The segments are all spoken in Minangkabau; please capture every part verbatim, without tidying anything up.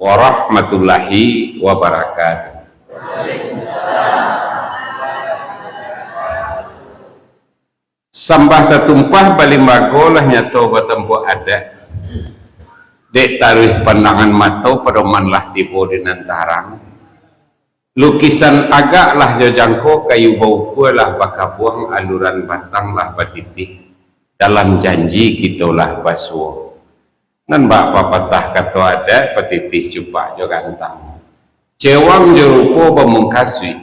warahmatullahi wabarakatuh. Sambah tatumpah balimbago lah nyato batampuak adat. Dek taruih pandangan mato, padoman lah tibo di nan tarang. Lukisan agak lah jo jangko, kayu baukua lah bakabuang, aluran batang lah batitih. Dalam janji kito lah basuo. Nan bak papatah kato adat, patitih cupak jo gantang. Cewang jo rupo bamungkasuik,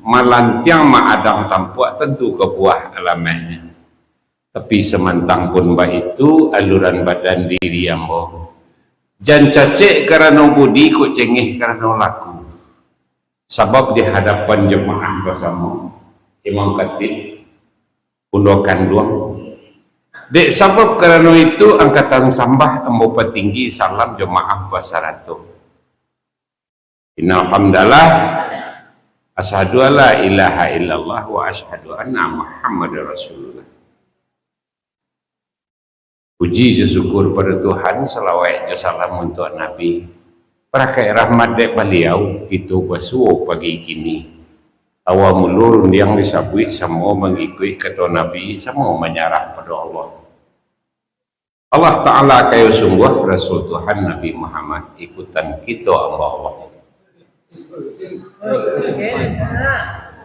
malantiang maadang tampuak, tantu ka buah alamaiknyo. Tapi samantang pun baitu, aluran badan diri ambo. Jan cacek karano budi, kok cengeh karano laku. Sabab di hadapan jamaah basamo, imam khatib, bundo kanduang. Dek sabab karano itu, angkatan sambah ambo patinggi, salam jo maaf basarato. Innal hamdalah, asyhadu alla ilaha illallah wa asyhadu anna Muhammadar Rasulullah. Puji jo syukur pado Tuhan, salawat jo salam untuak Nabi. Barakaik rahmat dek Baliau, kito basuo pagi kini. Awa mulo rundiang disabuik, samo mangikuik kato Nabi, samo manyarah pado Allah. Allah Ta'ala kayo sungguah, Rasul Tuhan Nabi Muhammad, ikutan kito hamba Allah.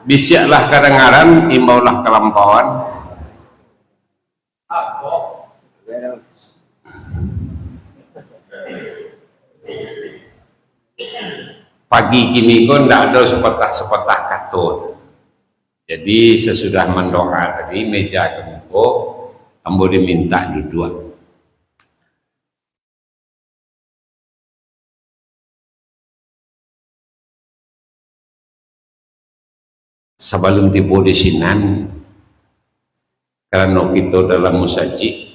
Bisiaklah kadangaran, imbaulah kalampauan. Pagi kini ko ndak ado sapatah-sapatah kato. Jadi, sasudah mandoa tadi, meja ka muko, ambo dimintak duduak. Sabalun tibo di sinan, karano kito dalam musajik,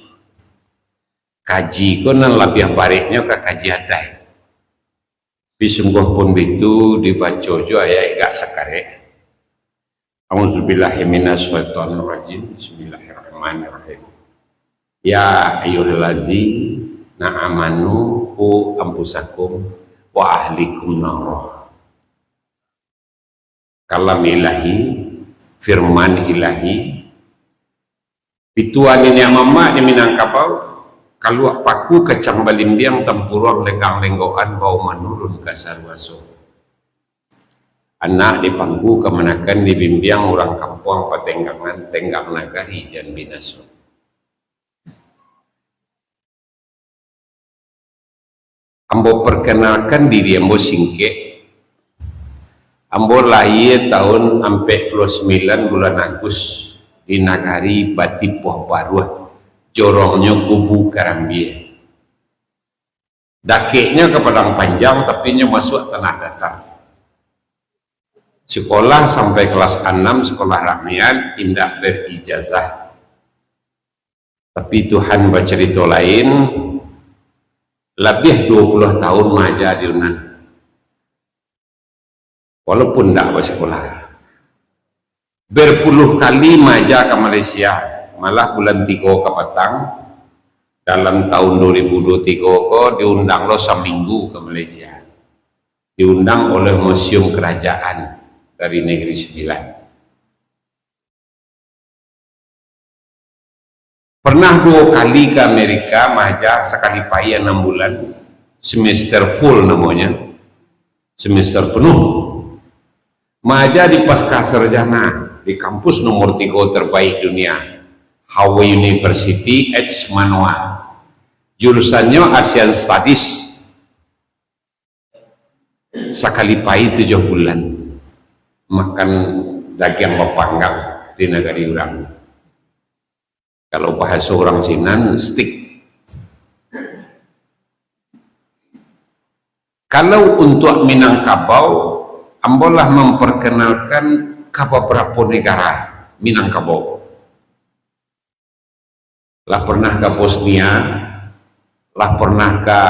kaji ko nan labiah bareknyo ka kaji adaik. Tapi sungguah pun bitu, dibaco jo ayat agak sakarek. A'udzubillahi minasyaitonirrajim. Bismillahirrahmanirrahim. Ya ayyuhallazina amanu qu anfusakum wa ahlikum nara. Kalam Ilahi, firman Ilahi, Pituah niniak mamak di Minangkabau, kaluak paku kacang balimbiang, tampuruang lenggang-lenggokan, bau manurun ka saruaso. Anak dipangku kamanakan, dibimbiang urang kampuang patenggangan, tenggang nagari jan binaso. Ambo perkenalkan diri ambo singkek. Ambo lahia tahun ampek puluah sambilan bulan Agus di nagari Batipuah Baruah, jorongnyo Kubu Karambia. Dakeknyo ka Padang Panjang, tapi nyo masuak Tanah Datar. Sikolah sampai kelas anam, sikolah rakyat, indak berijazah. Tapi Tuhan bacarito lain, labiah duo puluah tahun maaja di Unan. Walaupun ndak basikolah. Berpuluh kali maaja ka Malaysia, malah bulan tigo ka patang, dalam tahun dua ribu dua tigo ko diundang lo saminggu ka Malaysia. Diundang oleh Museum Kerajaan dari Negeri Sembilan. Pernah duo kali ka Amerika maaja, sakali pai anam bulan, semester full namonyo, semester penuh. Maaja di Pasca Sarjana, di kampus nomor tigo terbaik dunia, Howard University H Manoa. Jurusannyo Asian Studies. Sakali pai tujuah bulan, makan dagiang bapanggang di nagari urang. Kalau bahaso urang sinan, steak. Kalau untuak Minangkabau, ambo lah mamparkanalkan ka babarapo nagara Minangkabau. Lah pernah ka Bosnia, lah pernah ka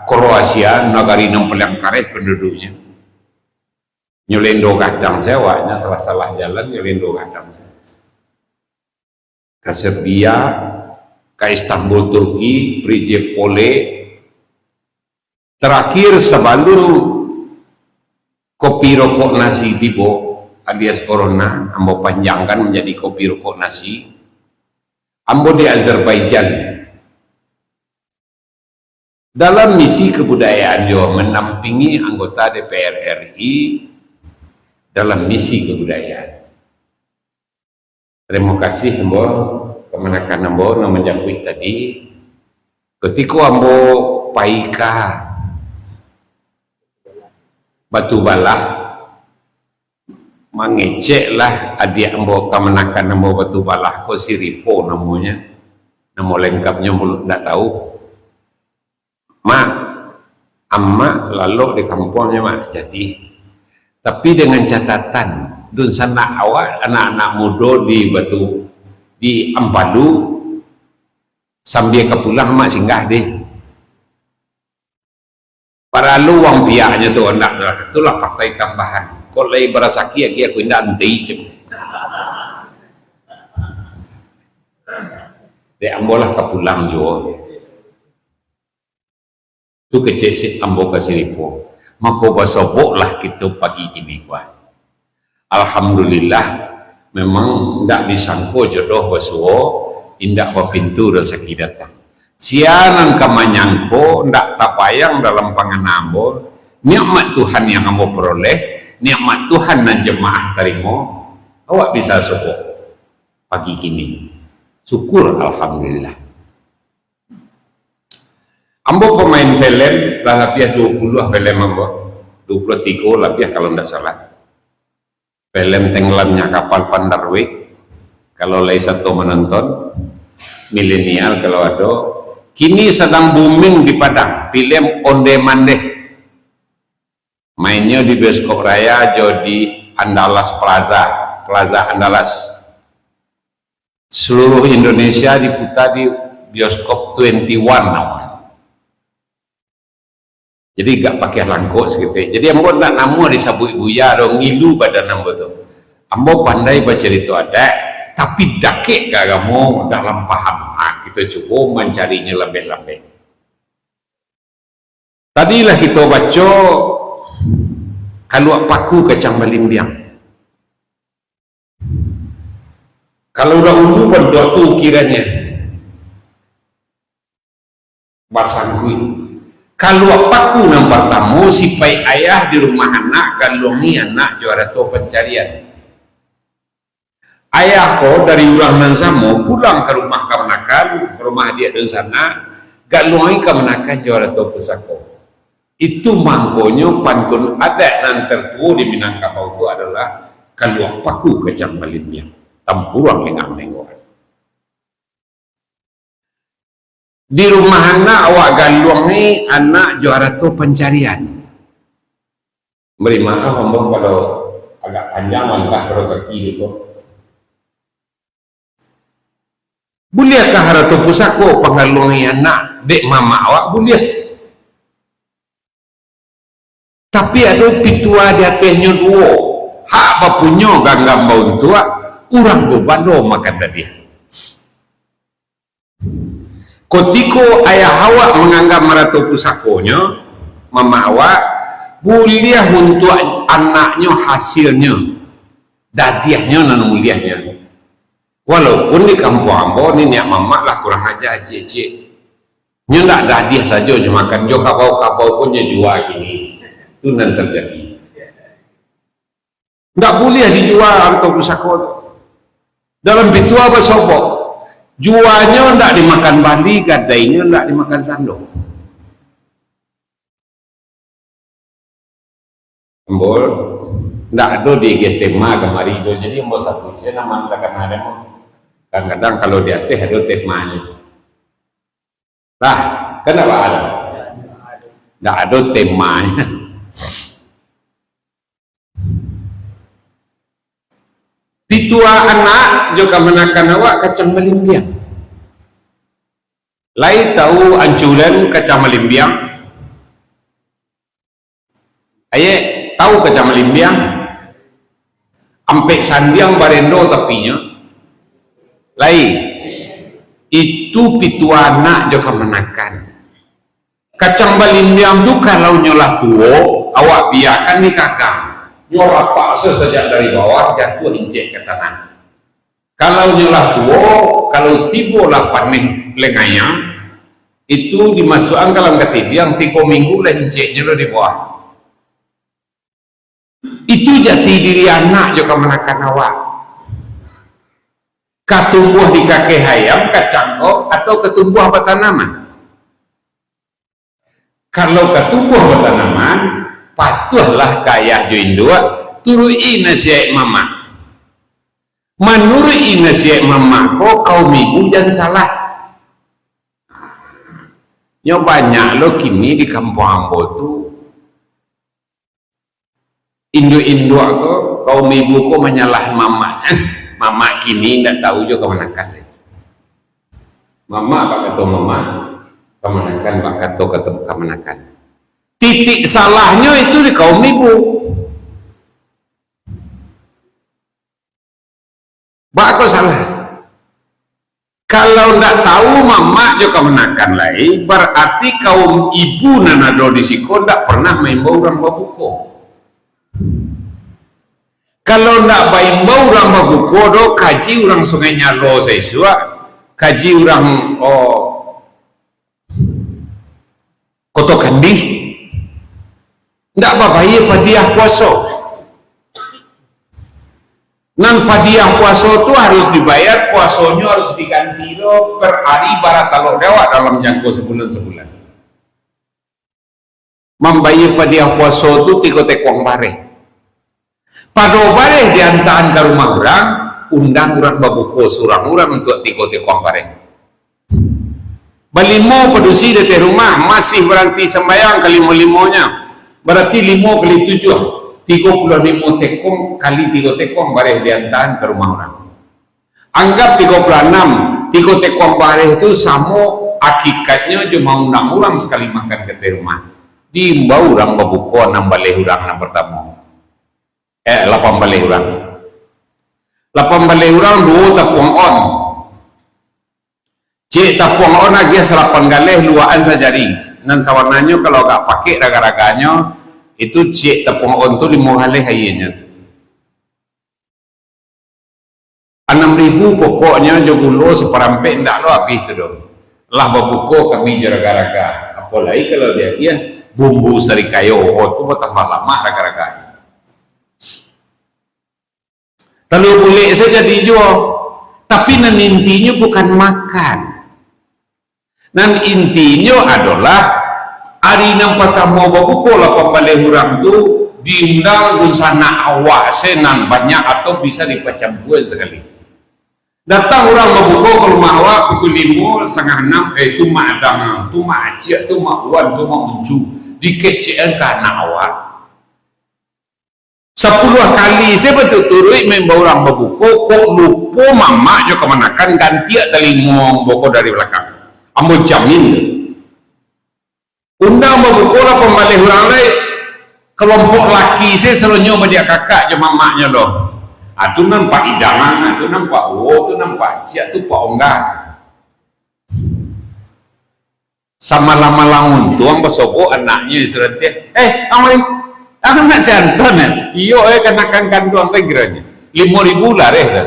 Kroasia, nagari nan paliang kareh panduduknyo. Nyo lendo gadang sajo awaknyo, salah-salah jalan nyo lendo gadang sajo. Ka Serbia, ka Istanbul, Turki, Prijepole, Terakhir, sabalun kopi rokok nasi tibo, alias corona, ambo panjangkan manjadi kopi rokok nasi, ambo di Azerbaijan. Dalam misi kebudayaan jo mandampingi anggota D P R R I dalam misi kebudayaan. Tarimo kasih ambo, kamanakan ambo nan manjapuik tadi. Kutiko ambo pai ka Batu Balah, mangeceklah adiak ambo, kamanakan ambo Batu Balah ko, si Rifo namonyo. Namo lengkapnyo muluik ndak tahu. "Mak, amak lalok di kampuang nyo, Mak." "Jadi." "Tapi dengan catatan, dunsanak awak, anak-anak mudo di Batu, di Ampalu, sambia ka pulang, Mak singgah deh." Paralu uang piaknyo tu, ndak, itulah partai tambahan. Kok lai barasaki agiah, aku indak anti, cem. Dek ambo lah ka pulang juo. Tu kecek si ambo ka si Rifo. Mako basoboklah kito pagi kini, kuah. Alhamdulillah, memang indak disangko jodoh basuo, indak bapintu rasaki datang. Sia nan ka manyangko, indak tabayang dalam pangana ambo, nikmat Tuhan yang ambo peroleh, nikmat Tuhan nan jemaah tarimo, awak bisa sobok pagi kini. Syukur, alhamdulillah. Ambo pamain filem, lah labiah duo puluah filem ambo. Duo puluah tigo labiah kalau ndak salah. Filem Tenggelamnya Kapal Van der Wijck, kalau lai sato manonton, milenial kalau ado. Kini sadang booming di Padang, filem onde-mande. Mainnyo di Bioskop Raya jo di Andalas Plaza, Plaza Andalas. Seluruh Indonesia diputa di Bioskop Twenty One namonyo. Jadi, agak pakai langkok saketek. Jadi, ambo ndak namuah disabuik buya doh, ngilu badan ambo tu. Ambo pandai bacarito adat, tapi dakek ka agamo dalam paham. Ha, kito cubo mancarinyo lambek-lambek. Tadi lah kito baco, kaluak paku kacang balimbiang. Kalau dahulu bantuak tu ukirannyo basangkuik. Kaluak paku nan partamo, sipaik ayah di rumah anak, galuangi anak jo arato pancarian. Ayah ko dari urang nan samo pulang ka rumah kamanakan, ka rumah adiak dunsanak, galuangi kamanakan jo arato pusako. Itu mangkonyo pantun adat nan tertuo di Minangkabau tu adolah kaluak paku kacang balimbiang, tampuruang lingah manenggokan. Di rumah anak awak galuangi anak jo arato pancarian. Bari maaf ambo kalau agak panjang langkah pado kaki ko. Buliahkah arato pusako panggaluangi anak dek mamak awak? Buliah. Tapi ado pitua di atehnyo duo, hak bapunyo ganggam bauntuak, urang ko balo makan dadiah. Kutiko ayah awak manganggam arato pusakonyo, mamak awak, buliah untuak anaknyo hasilnyo, dadiahnyo nan buliahnyo. Walaupun di kampuang ambo, niniak mamak lah kurang aja, ciek-ciek. Nyo ndak dadiah sajo nyo makan, jo kabau-kabau pun nyo jua kini. Tu nan terjadi. Ndak buliah dijua arato pusako tu. Dalam pitua basobok, juanyo ndak dimakan bali, gadainyo ndak dimakan sando. Ambo ndak ado di agiah tema kamari tu, jadi ambo sabuik sajo nan takana dek ambo. Kadang-kadang kalau di ateh ado temanyo. Lah, kan ndak baa doh? Ndak ado temanyo. Pitua anak jo kamanakan awak kacang malimbiang. Lai tahu ancuran kacang malimbiang? Ayek, tahu kacang malimbiang? Ampek sandiang barendo tapinyo. Lai. Itu pitua anak jo kamanakan. Kacang balimbiang tu, kalau nyo lah tuo, awak biakan di kakang. Nyo rapak se sajak dari bawah, jatuah incek ka tanah. Kalau nyo lah tuo, kalau tibo lah paneh lengayang, itu dimasuakan ka dalam katidiang, tigo minggu lah inceknyo lah di bawah. Itu jati diri anak jo kamanakan awak. Ka tumbuah di kakeh ayam kacang ko, atau ka tumbuah batanaman? Kalau ka tumbuah batanaman, patuahlah ka ayah jo induak, turuik-i nasihat mamak. Manuruik-i nasihat mamak ko, kaum ibu jan salah. Nyo banyak lo kini di kampuang ambo tu, induak-induak ko, kaum ibu ko manyalah mamak. Eh, mamak kini ndak tahu jo kamanakan lai. Mamak bak kato mamak, kamanakan bak kato, kato kamanakan. Titik salahnyo itu di kaum ibu. Baa ko salah? Kalau ndak tahu mamak jo kamanakan lai, bararti kaum ibu nan ado di siko ndak pernah maimbau urang babuko. Kalau ndak baimbau urang babuko doh, kaji urang Sungai Nyalo saisuak, kaji urang, oh, Koto Kandih, ndak babayia fadiah puaso. Nan fadiah puaso tu harus dibayar, puasonyo harus diganti lo per ari, bara talok di awak dalam jangko sabulan-sabulan. Mambayia fadiah puaso tu tigo tekuang bareh. Pado bareh diantaan ka rumah urang, undang urang babuko surang urang untuak tigo tekuang bareh. Balimo padusi di ateh rumah, masih baranti sambayang kalimo-limonyo, bararti limo kali tujuah, tigo puluah limo tekuang kali tigo tekuang bareh diantaan ka rumah urang. Anggap tigo puluah anam, tigo tekuang bareh tu samo akikatnyo jo maundang urang sakali makan ka ateh rumah. Diimbau urang babuko anam baleh urang nan partamo. Eh, lapan baleh urang. Lapan baleh urang, duo tapuang on. Ciek tapuang on agiah salapan galeh, luakan sajari. Nan sabananyo kalau agak pakek raga-raganyo, itu ciek tapuang on tu limo galeh aianyo. Anam ribu pokoknyo jo gulo saparampek, ndak lo abih tu doh. Lah babuko kami jo raga-raga. Apo lai kalau diagiah bumbu sarikayo, oh, tu batambah lamak raga-raga. Talua bulek sajo jadi juo. Tapi nan intinyo bukan makan. Nan intinyo adolah, ari nan partamo babuko lapan baleh urang tu, diundang dunsanak awak se nan banyak atau bisa dipacampuan sakali. Datang urang babuko ka rumah awak pukul limo, satangah anam, eh, tu mak adang, tu mak aciak, tu mak wan, tu mak uncu, dikecekan ka anak awak. Sapuluah kali se baturuik-turuik maimbau urang babuko, kok lupo mamak jo kamanakan, gantiak talingo ambo ko dari balakang. Ambo jamin tu. Undang babuko lapan baleh urang lai, kalompok laki se saronyo badiak kakak jo mamaknyo lo. Ah, tu nampak idangan, ah, tu nampak uwo, tu nampak aciak, tu pak onggah. Samalam-malam untuang basobok anaknyo di surang tiang. "Eh, ang lai, ang anak si Anton, eh?" "Iyo, eh, kanakan kanduang lai kironyo." Limo ribu lareh tu.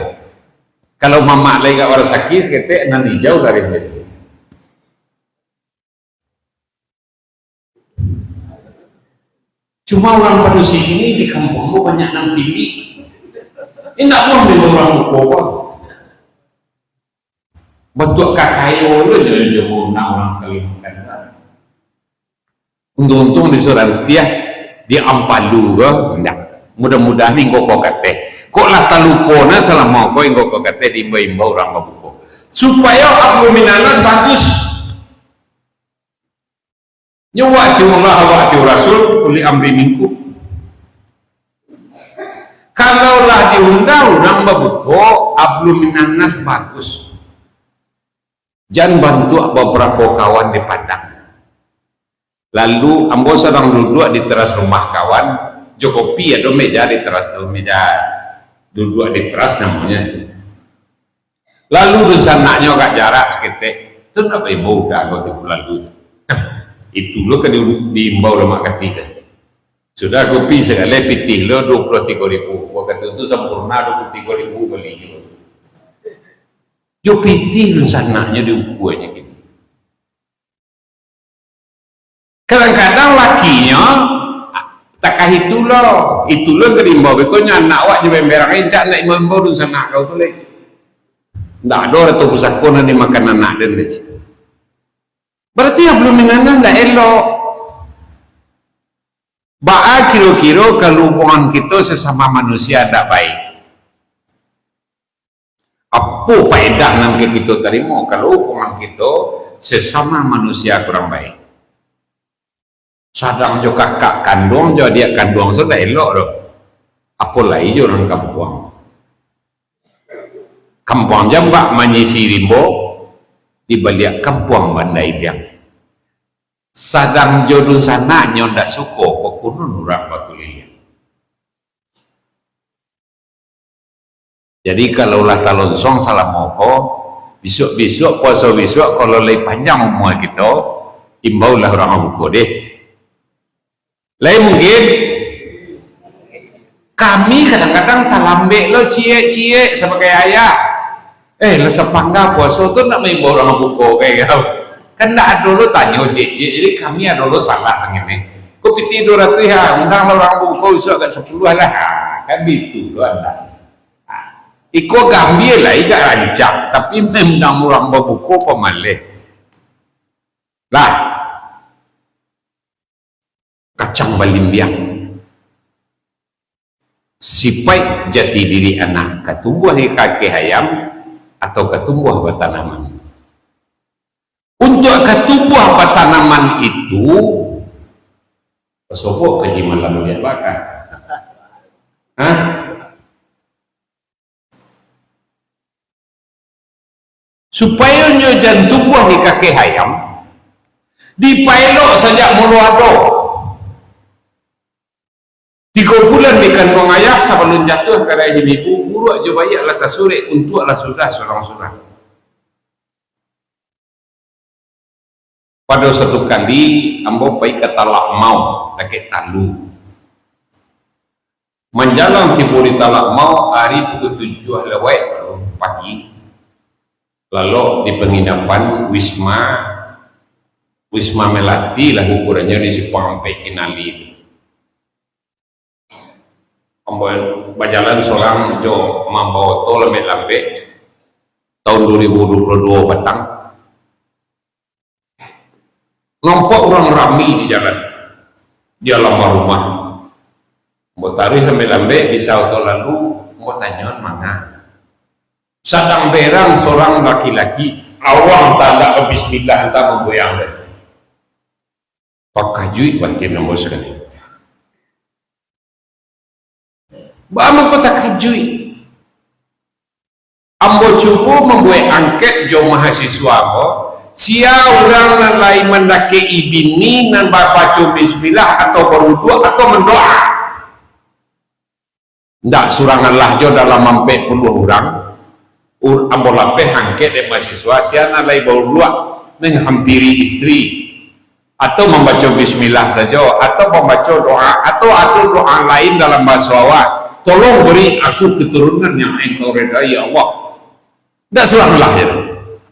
Kalau mamak lai ka Warasaki saketek, nan ijau lareh tu. Cuma urang padusi kini di kampuang ko banyak nan pilik. Indak buah di urang buko ko. Bantuak kakayo lo jo, jo maundang urang sakali makan. Untung-untung di Surantiah, di Ampalu ko, indak. Mudah-mudahan ingko ko kateh. Kok lah talupo nah salamo ko ingko ko kateh diimbau-imbau urang babuko. Supayo Abdul Minanas bagus. Nyo wa atiullah wa atiur rasul, uli amri minkum. Kalau lah diundang urang babuko, Abdul Minanas bagus. Jan bantuak babarapo kawan di Padang. Lalu ambo sadang duduak di teras rumah kawan, jo kopi ado meja di teras tu, meja duduak di teras namonyo. Lalu dunsanaknyo agak jarak saketek, tu ndak baimbau udah ko tu lalu tu. Itu lo ka di-, diimbau lamak kati kan. Sudah kopi sagaleh pitih lo dua puluh tigo ribu. Wakatu tu Sampoerna dua puluh tigo ribu bali juo. Jo pitih dunsanaknyo diukuanyo kini. Kadang-kadang lakinyo, "Takah itu lo, itu lo ka diimbau, beko nyo anak awak jo berang-berang, encak ndak imbau-imbau dunsanak kau tu lai." Ndak ado rato pusako nan dimakan anak den lai. Berarti yang belum minanah ndak elok. Baa kiro-kiro kalau hubungan kito sesama manusia ndak baik? Apo faedah nan ka kito tarimo kalau hubungan kito sesama manusia kurang baik? Sadang jo kakak kanduang, jo adiak kanduang tu ndak elok doh. Apo lai jo urang kampuang. Kampuang Jambak manyisi rimbo, di baliak kampuang Banda Ibiang. Sadang jo dunsanaknyo ndak suko, kok kunun urang bakuliliang. Jadi, kalau lah talonsong salamo ko, bisuak-bisuak, puaso bisuak, kalau lai panjang umua kito, imbaulah urang babuko deh. Lai mungkin? Kami kadang-kadang talambek lo ciek-ciek sabagai ayah. Eh, lah sapangga puaso tu nak maimbau urang babuko, kayak gitu. Kan ndak ado lo tanyo ciek-ciek, jadi kami ado lo salah sangini. Ko pitih duo ratuih ha, undang lah urang babuko bisuak agak sapuluah lah. Ha, kan bitu lo anda. Ha. Iko gambia lah, agak rancak, tapi maundang urang babuko pamaleh. Lah. Kacang balimbiang. Sipaik jati diri anak ka tumbuah di kaki hayam atau ka tumbuah batanaman. Untuak ka tumbuah batanaman itu, pasobok kaji malam liak bakar. Hah? Supayo nyo jan tumbuah di kaki hayam, dipaelok sajak mulo ado. Tigo bulan di kanduang ayah, sabalun jatuah ka rahim ibu, buruak jo baiak lah tasurek, untuak lah sudah surang-surang. Pado satu kali, ambo pai ka Talak Mau, dakek Talu. Manjalang tibo di Talak Mau, ari pukul tujuah lewat pagi, lalok di panginapan Wisma, Wisma Melati lah ukurannyo di Simpang Ampek Kinali tu. Ambo bajalan sorang jo mambao oto lambek-lambek, tahun dua ribu dua puluh dua batang. Nampak urang rami di jalan, di alam rumah. Ambo taruih lambek-lambek, bisa oto lalu, ambo tanyoan manga. Sadang berang sorang laki-laki, awang tandak babismillah, antah mambuek ang tadi. Takajuik batin ambo sakali. Baa mangko takajuik? Ambo cubo mambuek angket jo mahasiswa ambo, sia urang nan lai mandakek-i bini nan babaco bismillah atau baruduak atau mandoa. Ndak surang alah jo dalam ampek puluah urang, ur-, ambo lapeh angket dek mahasiswa, sia nan lai baruduak manghampiri istri, atau mambaco bismillah sajo, atau mambaco doa, atau ado doa lain dalam bahaso awak, "Tolong beri aku keturunan yang Engkau redai, ya Allah." Ndak surang alah je tu.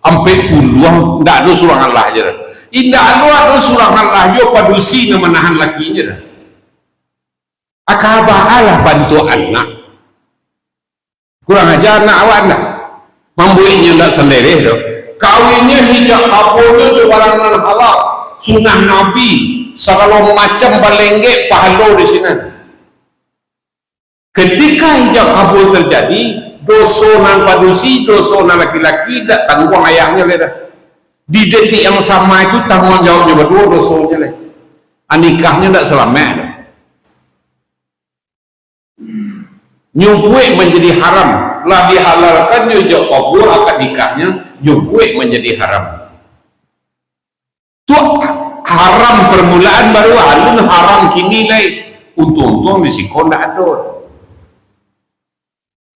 Ampek puluah, ndak ado surang alah je tu. Indak ado, ado surang alah jo padusi nan manahan lakinyo tu. Aka baalah bantuak anak. Kurang aja anak awak ndak? Mambueknyo ndak sandereh doh. Kawinnyo hijab kabulnyo jo barang nan halal, sunnah Nabi, sagalo macam balenggek pahalo di sinan. Ketika hijab kabul terjadi, doso nan padusi, doso nan laki-laki, ndak tangguang ayahnyo lai dah. Di detik yang sama itu tangguang jawabnyo baduo dosonyo lai. Nikahnyo ndak salamaik dah. Nyo buek manjadi haram, lah dihalalkannyo jo Allah akad nikahnyo, nyo buek manjadi haram. Tu haram permulaan, baru alun haram kini lai. Untuang-untuang di siko ndak ado.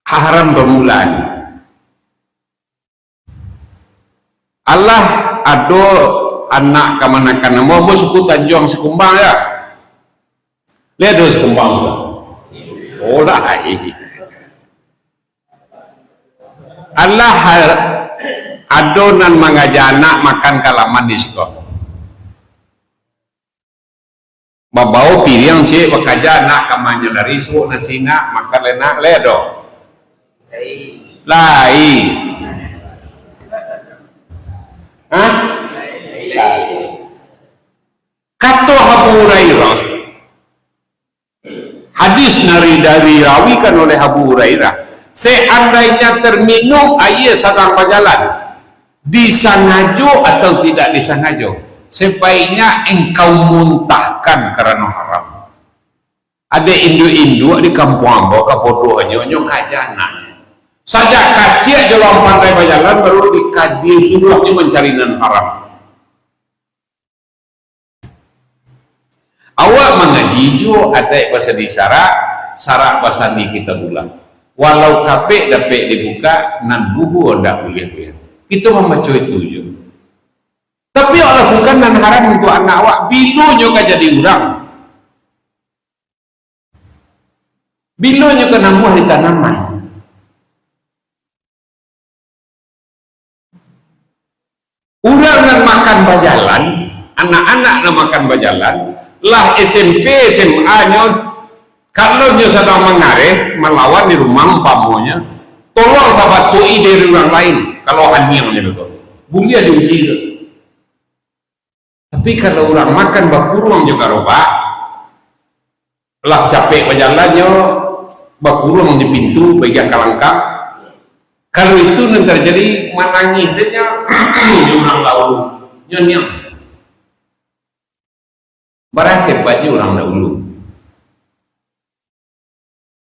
Haram permulaan. Alah ado Anak kamanakan ambo, ambo suku Tanjuang Sikumbang, ya. Liek tu Sikumbang sudah. Oh, lai. Alah, ado nan mangaja anak makan ka laman di siko. Babao piriang ciek, bakaja anak ka manyadari, suok nasi nak, makan lai nak, lai ado? Lai. Hah? Lai. Kato Abu Hurairah, hadis nari dari, dirawikan oleh Abu Hurairah, seandainya terminum aia sadang bajalan, disangajo atau tidak disangajo, sebaiknya engkau muntahkan karano haram. Ado induak-induak di kampuang ambo, kabodohannyo, nyo kaja anak. Sajak kaciak jo urang pandai bajalan, baru dikadiah suruahnyo mancari nan haram. Awak mangaji juo adaik basandi sarak, sarak basandi kitabullah. Walau kapek dapek dibukak, nan buhu ndak buliah-buliah. Kito mambaco itu juo. Tapi awak lakukan nan haram untuak anak awak, bilo nyo ka jadi urang? Bilo nyo ka namuah di tanaman? Urang nan makan bajalan, anak-anak nan makan bajalan, lah S M P, S M A nyo, kalau nyo sadang mangareh, malawan di rumah umpamonyo, tolong sabatuak-i dari urang lain, kalau haniang nyo tu. Buliah diuji tu. Tapi kalau urang makan bakuruang jo garobak, lah capek bajalannyo, bakuruang di pintu, bagian kalangkang. Kalau itu nan tarjadi, manangih sajo jo urang lalu, nyo niang. Bara hebatnyo urang dahulu.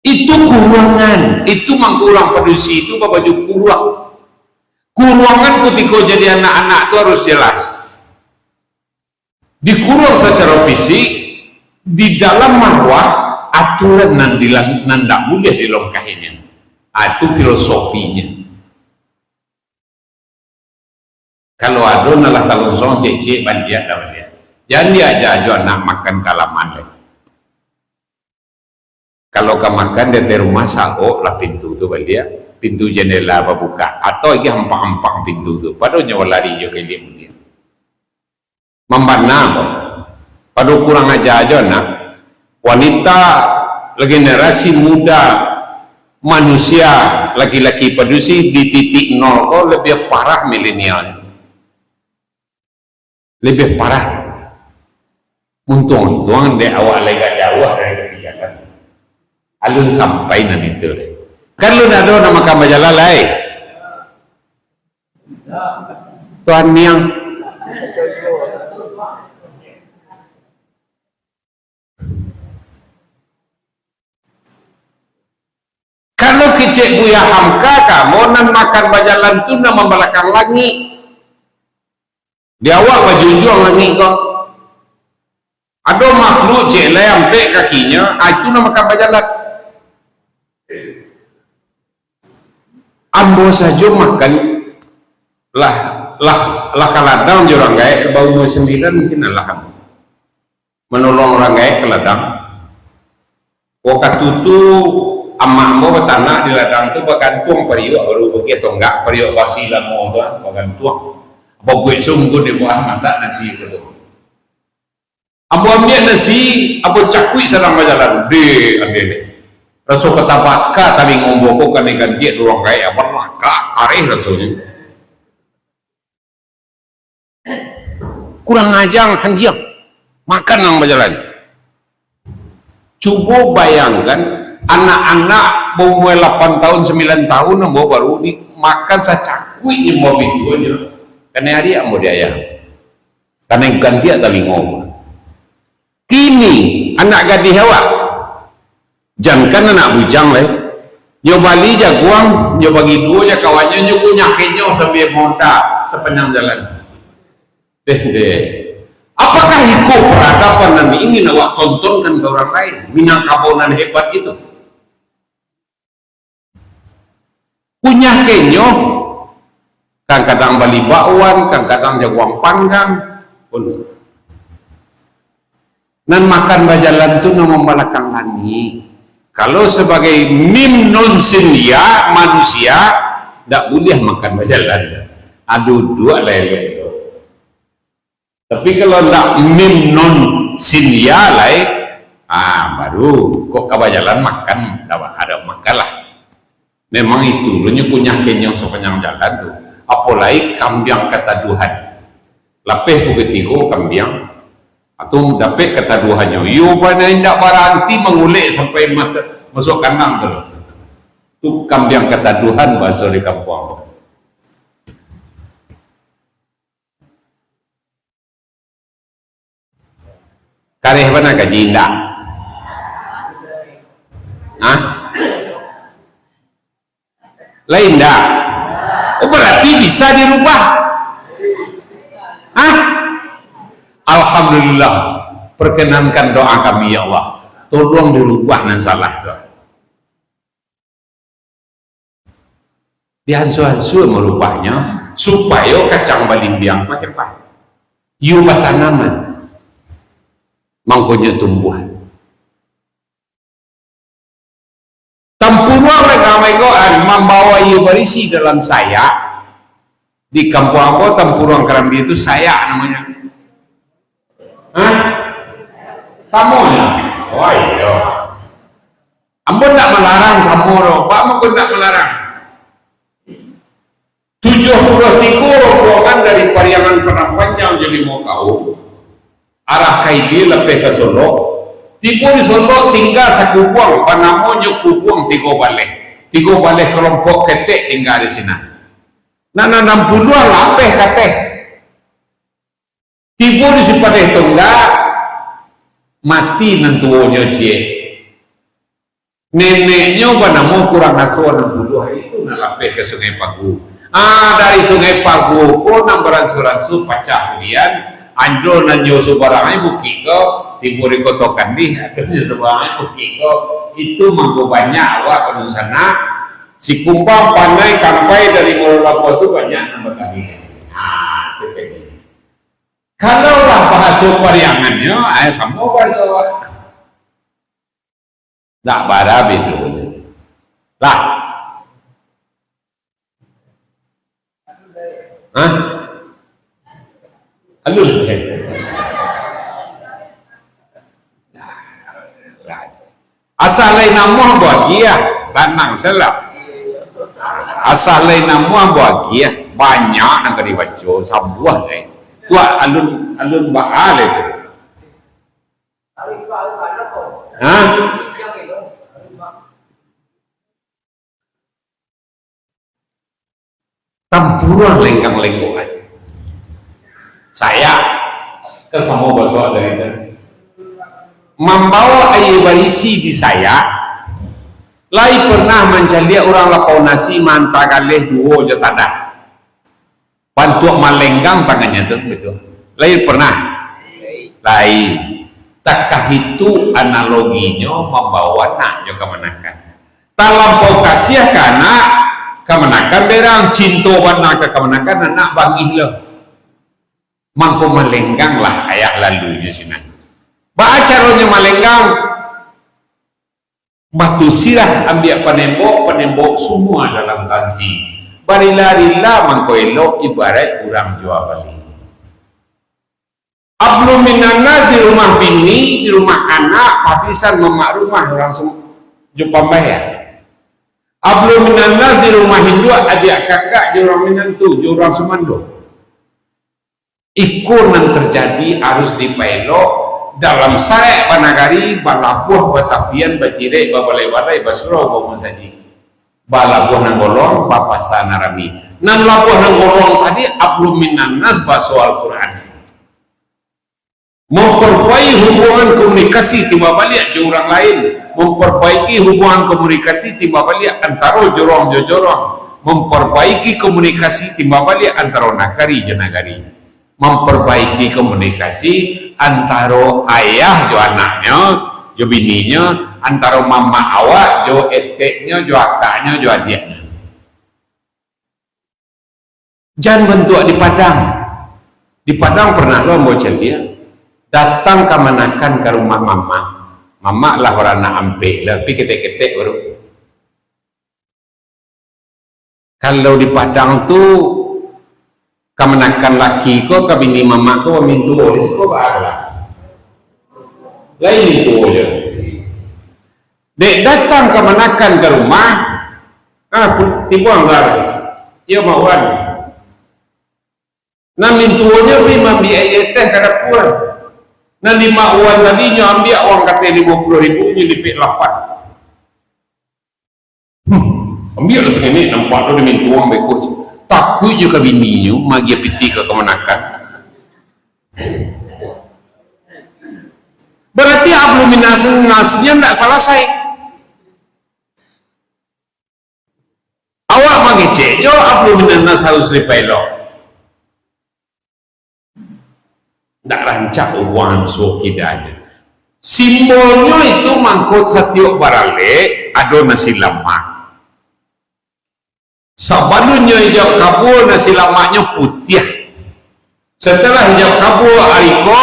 Itu kuruangan, itu mangko urang padusi tu babaju kuruang. Kuruangan kutiko jadi anak-anak tu harus jelas. Dikuruang sacaro fisik, di dalam maruah, aturan nan dilang-, nan ndak buliah dilangkahinyo. Ah, itu filosofino. Kalau ado nan lah talonsong ciek-ciek, baliak lah baliak. Jan diaja jo anak makan ka laman lai. Kalau ka makan di ateh rumah, saok lah pintu tu baliak, pintu jandela babukak, atau agiah ampang-ampang pintu tu, pado nyo balari jo ka ilia buliah. Mambana ko. Pado kurang aja jo nak. Wanita, generasi muda, manusia, laki-laki padusi di titik nol ko labiah parah milenial. Labiah parah. Untuang-untuang dek awak lai agak jauah dari tepi jalan. Alun sampai nan itu lai. Kan alun ado nan makan bajalan lai. Tuan niang. Kalau kecek Buya Hamka, kamu nan makan bajalan tu nan mambalakang langik. Di awak bajunjuang langik ko. Ado makhluk cek lai ampek kakinyo, ah, itu nan makan bajalan. Ambo sajo makan lah, lah, lah ka ladang jo urang gaek, baumua sambilan mungkin alah ambo. Manolong urang gaek ka ladang. Wakatu tu, amak ambo batanak di ladang tu, bagantuang pariuak, baru bagiah tonggak, pariuak basi lamo tu, ah, bagantuang. Babuek sunggun di bawah, masak nasi ko tu. Ambo ambiak nasi, ambo cakuik sadang bajalan. Deh, ande deh. Raso ka tabaka talingo ambo ko, kanai gantiak dek urang gaek, abah lah ka kareh rasonyo. Kurang aja, hanjiang. Makan nan bajalan. Cubo bayangkan, anak-anak baumua lapan tahun, sambilan tahun, ambo baru dimakan sacakuik ambo pintuanyo. Kanai ariak ambo di ayah. Kanai gantiak talingo. Kini, anak gadih awak, jankan anak bujang lai, nyo bali jaguang, nyo bagi duo jo kawannyo, nyo kunyahkannyo sambia maonda sapanjang jalan. Deh, deh. Apakah iko paradaban nan ingin awak tontonkan ka urang lain? Minangkabau nan hebat itu. Kunyahkannyo, kadang-kadang bali bakwan, kadang-kadang jaguang panggang, Nan makan bajalan tu nan mambalakang langik. Kalau sabagai mim nun sin ya, manusia, ndak buliah makan bajalan. Ado duduak lah elok tu. Tapi kalau ndak mim nun sin ya lai, ah, baru kok ka bajalan makan, ndak ba-, ado makan lah. Memang itu lo nyo kunyah kenyang sapanjang jalan tu. Apo lai kambiang kataduhan. Lapeh pukul tigo kambiang, atau dapek kataduhannyo. Iyo bana indak baranti mangulek sampai mata, masuak kandang tu. Tu kambiang kataduhan bahaso di kampuang. Kareh bana kaji indak? Hah? Lain indak? Oh, berarti bisa dirubah. Hah? Alhamdulillah. Perkenankan doa kami, ya Allah. Tolong dirubah nan salah tu. Diansua-ansua marubahnyo, supayo kacang balimbiang tu hebat. Iyo batanaman, mangkonyo tumbuah. Tampuruang nan ramai ko, ah, mambawa iyo barisi dalam sayak. Di kampuang ambo, tampuruang karambia tu sayak namonyo. Hah? Samo nyo? Oh, iyo. Ambo ndak malarang samo doh. Baa mangko ndak malarang? Tujuah puluah tigo rombongan dari Pariangan Padang Panjang jo limo kaum, arah ka ilia lapeh ka Solok. Tibo di Solok, tingga sakubuang, banamonyo Kubuang Tigo Baleh. Tigo baleh kalompok ketek tingga di sinan. Nan anam puluah lapeh ka ateh. Tibo di Sipadeh Tonggak, mati nan tuonyo ciek. Neneknyo banamo Kurang Aso Anam Puluah, itu nan lapeh ka Sungai Pagu. Ah, dari Sungai Pagu ko nan baransur-ansur pacah bulian, ado nan nyo subarangnyo bukik ko, tibo di Koto Kandih, ado nyo subarangnyo bukik ko. Itu mangko banyak awak badunsanak, Sikumbang, Panai, Kampai, dari Muaro Labuah tu banyak nan batani. Ah, itu tadi. Kalau lah bahaso Pariangannyo, ai, samo bahaso awak. Ndak bara bedonyo. Lah. Hah? Alun. Asa lai namuah ambo agiah, tanang salah. Asa lai namuah ambo agiah, banyak nan ka dibaco, sabuah lai. Tu alun, alun baa lai tu. Hah? Tampuruang lenggang-lenggokan. Sayak, kan samo baso dari itu. Mambawa aia barisi di sayak, lai pernah mancaliak urang lapau nasi maanta galeh duo jo tadah. Bantuak malenggang tangannyo tu, batua. Lai pernah? Lai. Takah itu analoginyo mambawa anak jo kamanakan. Talampau kasiah ka anak, kamanakan berang, cinto bana ka kamanakan, anak bangih lo. Mangko malengganglah ayah lalu jo sinan. Baa caronyo malenggang? Batu sirah ambiak panembok, panembok sumua dalam tansi. Barila-rila mangko elok, ibaraik urang jua bali. Ablu minannas di rumah bini, di rumah anak, papisan mamak rumah urang sum-, jo pambayar. Ablu minannas di rumah induak, adiak kakak, jo urang minantu, jo urang sumando. Iko nan tarjadi harus dipaelok dalam saraik banagari, balabuah batapian, bacirek babalai-balai, basurau bamusajik. Balabuah nan golong, bapasa nan rami. Nan labuah nan golong tadi, ablu minannas baso Al-Quran. Mamparbaiki hubungan komunikasi timbal baliak jo urang lain, mamparbaiki hubungan komunikasi timbal baliak antaro jorong jo jorong, mamparbaiki komunikasi timbal baliak antaro nagari jo nagari, mamparbaiki komunikasi antaro ayah jo anaknyo, jo bininyo, antaro mamak awak jo eteknyo, jo akaknyo, jo adiaknyo. Jan bantuak di Padang. Di Padang pernah lo ambo caliak, datang kamanakan ka rumah mamak. Mamak lah baranak ampek lah, tapi ketek-ketek baru. Kalau di Padang tu, kamanakan laki ko ka bini mamak ko mintuo, di siko baa lah. Lain mintuo je. Dek datang kamanakan ka rumah, ah, tibo Azhar. Iyo, Mak Wan. Nan mintuonyo pi maambiak aia teh ka dapua. Nan di Mak Wan tadi nyo ambiak uang kateh limo puluah ribu, nyo lipek lapan. Hmm, ambiak lah saketek, nampak tu di mintuo beko. Takuik jo ka bininyo, magiah pitih ka kamanakan. Berarti habluminannasnyo ndak salasai. Awak mangecek jo, habluminannas harus dipaelok. Ndak rancak ubuangan suok kidanyo. Simbolnyo itu mangko satiok baralek, ado nasi lamak. Sabalunnyo ijab kabua, nasi lamaknyo putiah. Setelah ijab kabua ari ko,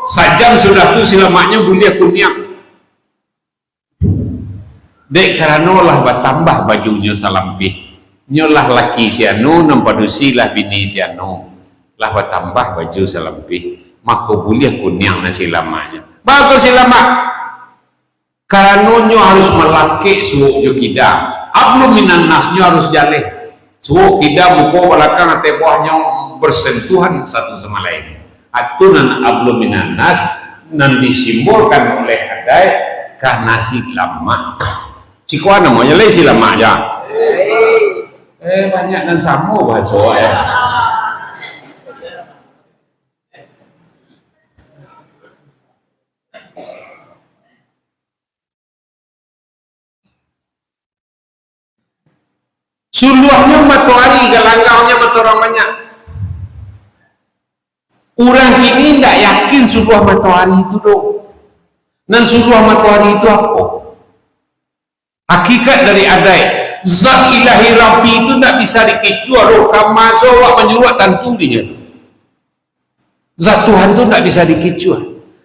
sajam sudah tu si lamaknyo buliah kuniang. Dek karano lah batambah bajunyo salampih. Nyo lah laki si anu, nan padusi lah bini si anu. Lah batambah baju salampih. Mako buliah kuniang nasi lamaknyo. Bagus si lamak. Karano nyo harus malakek suok jo kidang. Habluminannasnyo harus jaleh. Suok kidang, muko, balakang, ateh bawahnyo bersentuhan satu sama lain. Atu nan habluminannas nan disimbolkan oleh adaik ka nasi lamak. Ciko namonyo lai si lamak ja. Eh, banyak nan samo bahaso, eh. Suluahnyo matoari, galanggangnyo mato urang banyak. Urang kini indak yakin suluah matoari itu doh. Nan suluah matoari itu apo? Hakikat dari adaik, zat ilahi Rabbi itu ndak bisa dikicua doh. Kama awak manyuruak tantu dinyo tu. Zat Tuhan tu ndak bisa dikicua.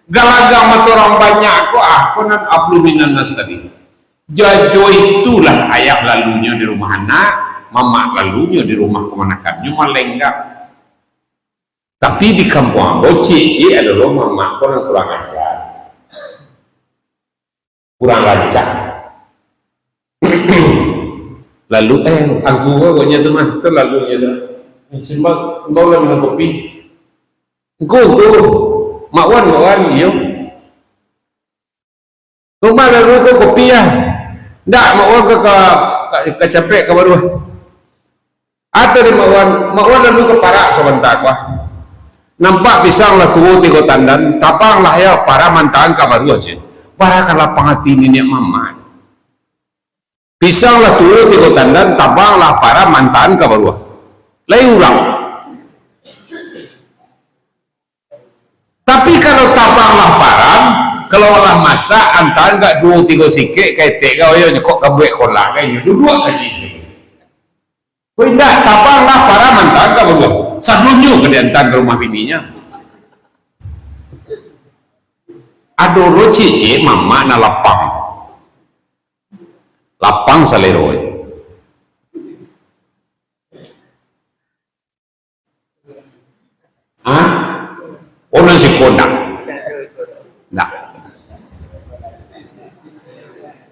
Galanggang mato urang banyak ko, ah, ko nan habluminannas tadi. Jajo itulah ayah lalunyo di rumah anak, mamak lalunyo di rumah kamanakannyo malenggak. Tapi di kampuang ambo, ciek-ciek ado lo mamak ko nan kurang ajar. Kurang rancak. Lalu, eh, angku ko agaknyo tu mah, tu lalu nyo tu. Simbang, simbang lah minum kopi. Angku, angku. Mak Wan, Mak Wan, iyo. Rumah lalu ko kopi ah. Ndak, Mak Wan ka, ka, ka, ka capek ka baruah. Atau di Mak Wan, Mak Wan lalu ka parak sabanta ko ah. Nampak pisang lah tuo tigo tandan, tabang lah yo, para mantaan ka baruah je. Para ka lapang ati niniak mamak. Pisang lah tuo tigo tandan, tabang lah para mantaan ka baruah. Lai urang. Tapi kalau tabang lah param, kalau lah masak, antaan gak duo tigo sikek, ka etek gak, oyo nyekok ka buek kolak, kan inyo duduak kaji siko. Ko indak, tabang lah param, antaan ka baruah. Sadonyo ka diantaan ka rumah bininyo. Ado lo ciek-ciek mamak nan lapang. Lapang salero. Ha? Oh, nan siko ndak? Ndak.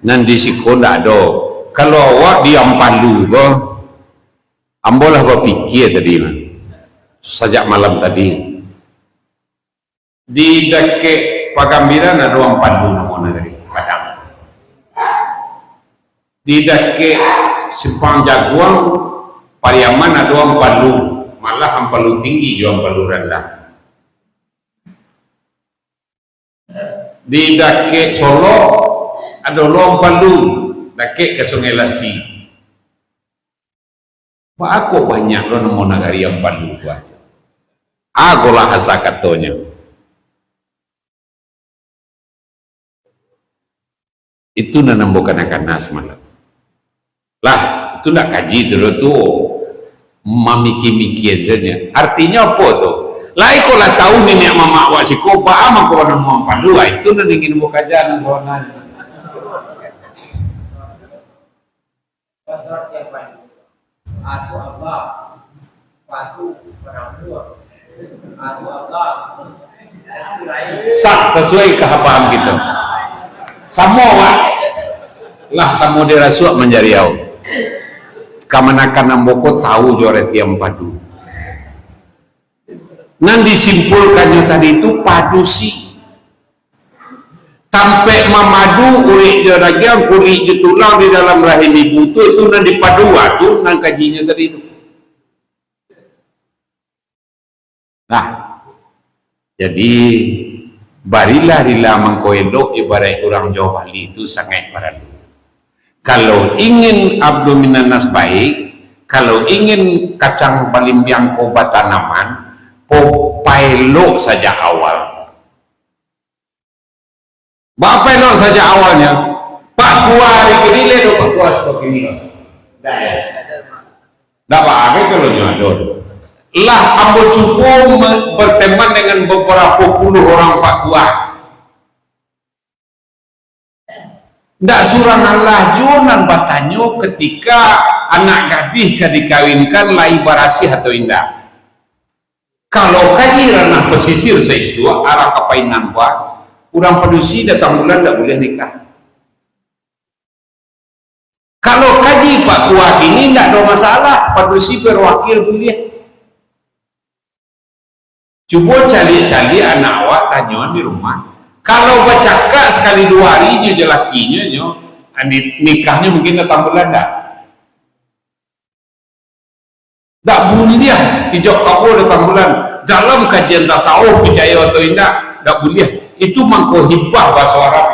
Nan di siko ndak ado. Kalau awak di Ampalu ko, ambo lah bapikia tadi mah. Sajak malam tadi. Di dakek Pagambiran ado Ampalu namo nagari Padang. Di dakek Simpang Jaguang, Pariaman ado Ampalu, malah Ampalu Tinggi jo Ampalu Randah. Di dakek Solok ado lo Ampalu, dakek ka Sungai Lasi. Baa kok banyak lo namo nagari Ampalu tu aja. Agolah asa katonyo. Itu nan ambo kana-kana samalam. Lah, itu ndak kaji tu doh tu. Mamiki-mikia sajo. Artinyo apo tu? Lai ko lah tahu niniak mamak awak siko, baa mangko namuah padu, ah, itu nan ingin ambo kaja nan sabananyo. Sah, sasuai kahabahan kito. Samo, Pak. Lah samo dirasuak manjariau. Kamanakan ambo ko tahu jo arati ampadu. Nan disimpulkannyo tadi tu padusi. Tampek mamadu urek jo dagiang, kulik jo tulang di dalam rahim ibu tu, itu nan dipadu, ah, tu nan kajinyo tadi tu. Nah, jadi, barilah-rilah mangko elok, ibaraik urang Jawa Bali tu sangaik paralu. Kalau ingin abdominal nas baik, kalau ingin kacang balimbiang ko batanaman, po-, paelok sajak awal. Baa paelok sajak awalnyo? Pak Kua ari kini lai do, Pak Kua stok kini. Dah, ya. Dah, Pak, agai kalau nyo ado. Lah, ambo cubo me-, berteman dengan beberapa puluh orang Pak Kua. Ndak surang alah juo nan batanyo ketika anak gadih ka dikawinkan lai barasiah atau indak. Kalau kaji ranah pasisir saisuak arah ka Painan, Pak, urang padusi datang bulan ndak buliah nikah. Kalau kaji Pak Kua kini ndak ado masalah, padusi berwakil buliah. Cubo caliak-caliak anak awak, tanyoan di rumah. Kalau bacakak sakali duo hari nyo jo lakinyo, nyo, ni-, nikahnyo mungkin datang bulan ndak? Ndak buliah ijab kabul datang bulan. Dalam kajian tasawuf, picayo atau indak, ndak buliah. Itu mangko hibah bahaso Arab.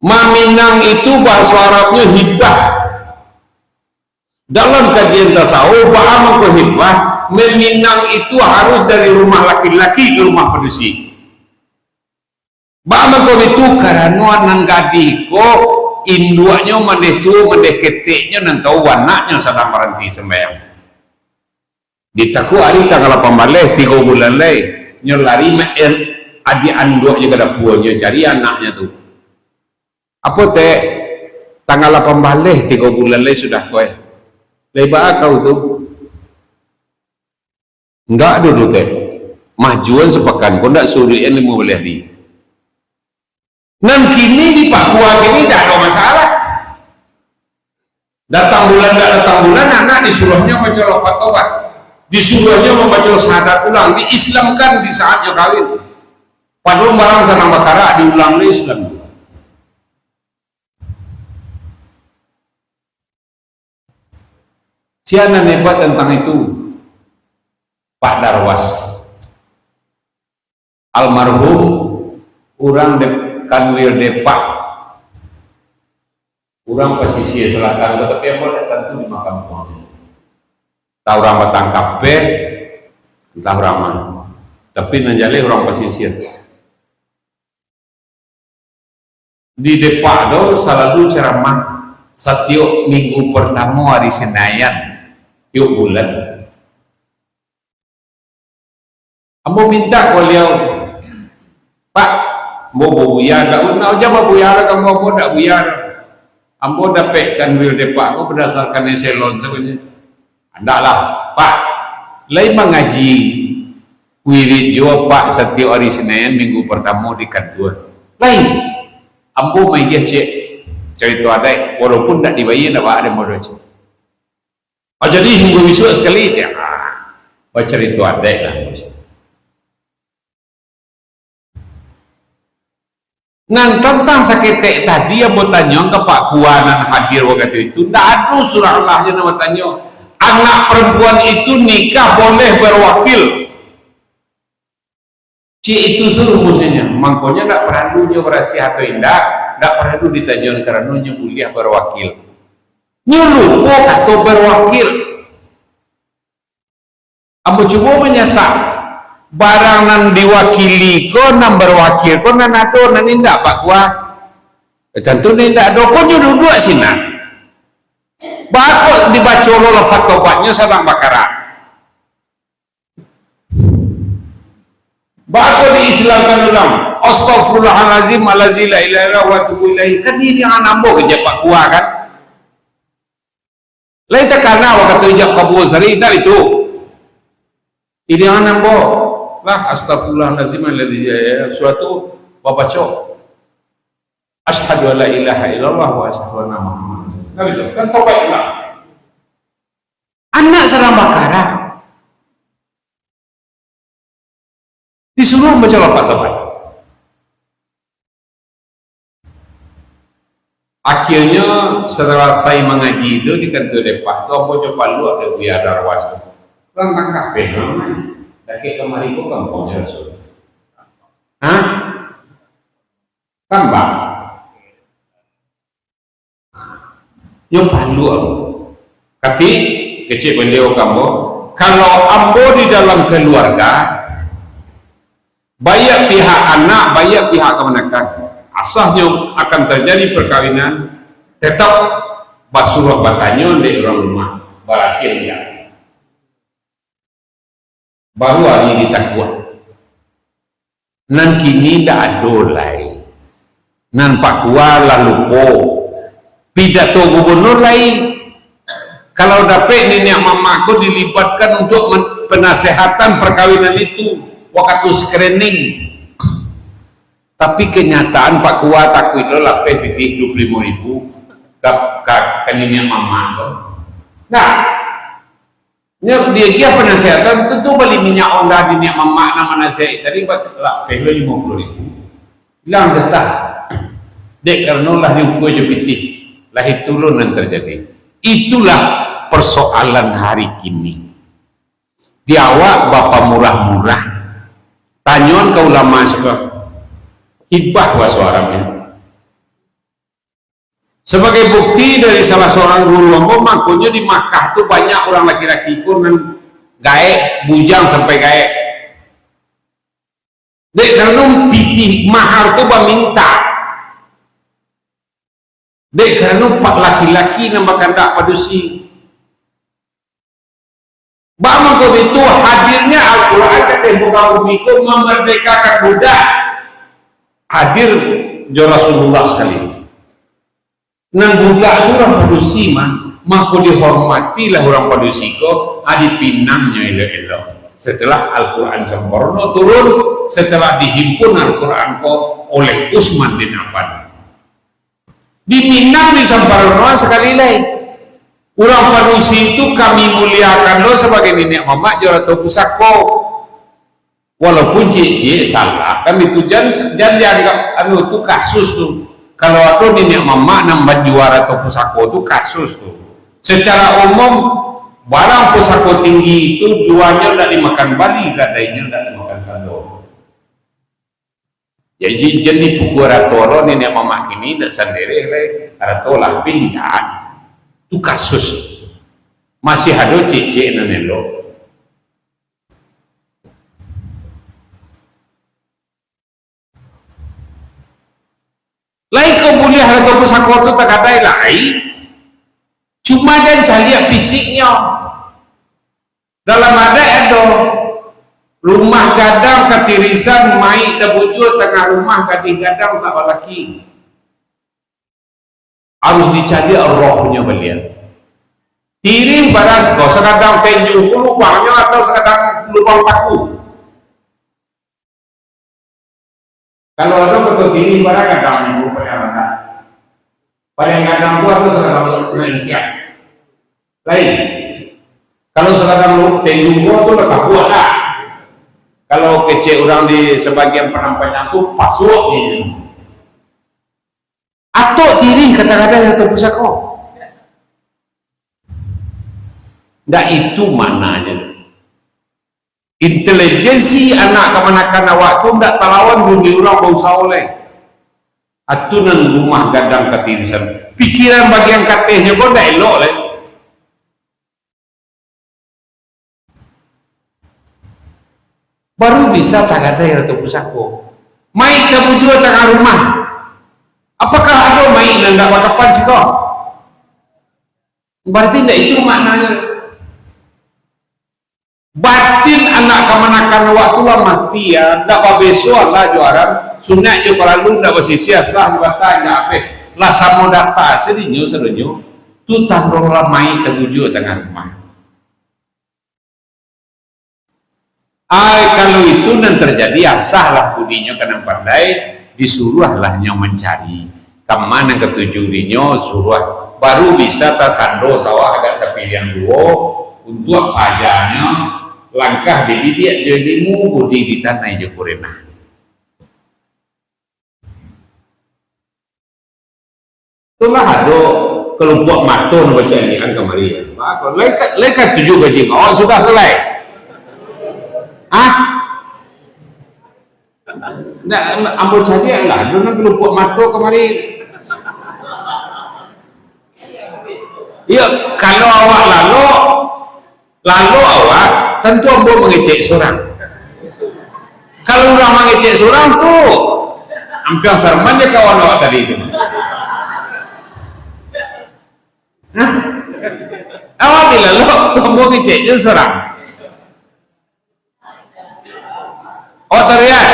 Maminang itu bahaso Arabnyo hibah. Dalam kajian tasawuf, baa mangko hibah, maminang itu harus dari rumah laki-laki ka rumah padusi. Baa mangko bitu? Karano nan gadih ko, induaknyo mandeh tuo, mandeh keteknyo, nan tahu anaknyo sadang baranti sumbayang. Ditakuak ari tanggal lapan baleh, tigo bulan lai, nyo lari ma-, adiak anduaknyo ka dapua, nyo cari anaknyo tu. "Apo, Tek, tanggal lapan baleh, tigo bulan lai sudah ko, eh. Lai baa kau tu?" "Ndak ado doh, Tek. Majuan sapakan ko ndak suruik an limo baleh ari." Nan kini di Pak Kua kini ndak ado masalah. Datang bulan, ndak datang bulan, anak disuruahnyo mambaco lafaz taubat. Disuruahnyo mambaco syahadat ulang, diislamkan di saat nyo kawin. Padahal barang sadang bakarak, diulang dek Islam. Sia nan hebat tantang itu, Pak Darwas. Almarhum, urang Dep-, Kanwil Depak, urang pasisia selatan ko, tapi ambo ndak tantu di ma kampuang. Antah urang Batang Kapeh, antah urang ma. Tapi nan jaleh urang pasisia. Di Depak tu salalu ceramah satiok minggu partamo ari Sinain tiok bulan. Ambo mintak ka baliau, "Pak, ambo babuya, ndak, ndak usah babuya lah ka ambo, ambo ndak buya doh. Ambo dapek Kanwil Depak ko badasarkan eselon sabananyo." "Andaklah, Pak, lai mangaji wirid juo, Pak, satiok ari Sinain minggu partamo di kantua?" "Lai, ambo magiah ciek carito adaik, walaupun ndak dibayia, ndak baa dek ambo doh, ciek." "Ah, jadi minggu bisuak sakali, ciek, ah, bacarito adaik lah." Nan tantang saketek tadi, ambo tanyoan ka Pak Kua nan hadir wakatu itu, ndak ado surang alah juo nan batanyo, "Anak parampuan itu nikah boleh berwakil?" Ciek itu sajo rumusnyo. Mangkonyo ndak paralu nyo barasiah atau indak, ndak paralu ditanyoan, karano nyo buliah barwakil. Nyo lupo kato barwakil. Ambo cubo manyasak, barang nan diwakili ko, nan barwakil ko, nan ado, nan indak, Pak Kua? Eh, tantu nan indak ado, ko nyo duduak sinan. Baa kok dibaco lo lafaz tobatnyo sadang bakarak? Bako diislamkan urang. Astaghfirullahalazim allazi la ilaha illa huwa atubu ilaih. Kan ini yang ambo kecek Pak Kua kan. Lain takana wakatu ijab kabul sari, ndak itu. Ini yang ambo lah, astaghfirullahalazim allazi la ilaha illa huwa, suatu babaco. Asyhadu an la ilaha illallah wa asyhadu anna Muhammadan. Kan itu, kan tobat lah. Anak sadang bakarak. Disuruah baco lafaz tobat. Akhirnyo, setelah salasai mangaji tu di kantua depah tu, ambo jo Pak Luak dek Buya Darwas tu. Rantang kapeh, Mak. Dakek kamari ko kampuang jo Rasul. Hah? Tambah. Nyo palu ambo. Tapi, kecek baliau ka ambo, kalau ambo di dalam keluarga, baiak pihak anak, baiak pihak kamanakan, asahnyo akan terjadi perkawinan, tetap basuruah batanyo dek urang rumah, barasiah indak. Baru ari ditakuak. Nan kini ndak ado lai. Nan Pak Kua lah lupo. Pidato gubernur lai. Kalau dapek niniak mamak ko dilibatkan untuk men-, penasehatan perkawinan itu, wakatu screening. Tapi kenyataan Pak Kua takuik lo lapeh pitih dua puluh limo ribu ka, ka, ka niniak mamak ko. Nah, Nyo diagiah panasehatan, tantu bali minyak onda di niniak mamak nan manasehati tadi, ba-, lapeh lo limo puluah ribu. Ilang getah. Dek karano lah diukua jo pitih, lah itu lo nan terjadi. Itulah persoalan hari kini. Di awak bapamurah-murah. Tanyoan ka ulama siko. Hibah bahaso Arabnyo. Sabagai bukti dari salah saurang guru ambo, mangkonyo di Makkah tu banyak urang laki-laki ko nan gaek, bujang sampai gaek. Dek karano pitih mahar tu bamintak. Dek karano pa-, laki-laki nan bakandak padusi. Baa mangko itu, hadirnya Al-Quran ka ateh muka bumi ko mamardekakan budak. Hadir jo Rasulullah sakali. Nan budak tu urang padusi mah, mako dihormatilah urang padusi ko, a, dipinangnyo elok-elok. Setelah Al-Quran sempurno turun, setelah dihimpun Al-Quran ko oleh Utsman bin Affan. Di Minang disamparonoan sakali lai. Urang padusi tu kami muliakan lo sabagai niniak mamak jo arato pusako. Walaupun ciek-ciek salah, kan itu jan, jan dianggap anu tu kasus tu. Kalau ado niniak mamak nan manjua arato pusako tu kasus tu. Secara umum, barang pusako tinggi itu juanyo ndak dimakan bali, gadainyo ndak dimakan sando. Jadi, jan dipukua arato lo, niniak mamak kini ndak sandereh lai, arato lah abih indak. Tu kasus. Masih ado ciek-ciek nan elok. Lai ko buliah arato pusako tu tagadai lai. Cuma jan caliak fisiknyo. Dalam adaik ado, rumah gadang katirisan, mayik tabujua tangah rumah, gadih gadang tak balaki. Harus dicaliak rohnyo baliak. Tirih bara siko, sagadang tenju ko lubangnyo atau sagadang lubang paku? Kalau ado koto tirih, bara gadang tu paling gadang. Paling gadang tu atau sagadang naik ikan. Lain. Kalau sagadang tenju ko tu lah tapuak lah. Kalau kecek urang di sabagian Padang Panjang tu, pasuak ni. Atok tirih kata-kata yang atau pusako. Ndak itu maknanya. Intelijensi anak kamanakan awak tu ndak talawan bumi urang bausaho lai. Atu nan rumah gadang katirisan. Pikiran bagian katehnyo ko ndak elok lai. Baru bisa tagadai atau pusako. Mayik tabujua tangah rumah. Apakah ado mayik nan ndak bakapan siko? Berarti ndak itu maknanya. Batin anak kamanakan awak tu lah mati, ya. Ndak babeso lah jo aran. Sunat jo paralu, ndak basisiah, sah jo batal, ndak abeh. Lah samo data sadinyo sadonyo. Tu tando lah mayik tagujuak tangah rumah. Ai, kalau itu nan terjadi, asahlah budinyo ka nan pandai, disuruahlah nyo mancari. Kama nan katuju dinyo, suruah. Baru bisa tasando sawah agak sapiriang duo, untuak pajanyo, langkah dibidiak jo ilimu, budi ditanai jo kurenah. Tu lah ado kalumpuak mato nan bacaliak-an kamari. Lai ka, lai katuju ka jing. Awak sudah salai? Hah? Ndak, ambo caliak lah, ado nan kalumpuak mato kamari. Iyo, kalau awak lalok, lalok awak, tantu ambo mangecek surang. Kalau urang mangecek surang tu, ampiang Sarman jo kawan awak tadi tu. Hah? Awak bila lalok, tu ambo ngecek jo surang. Oh, tariak.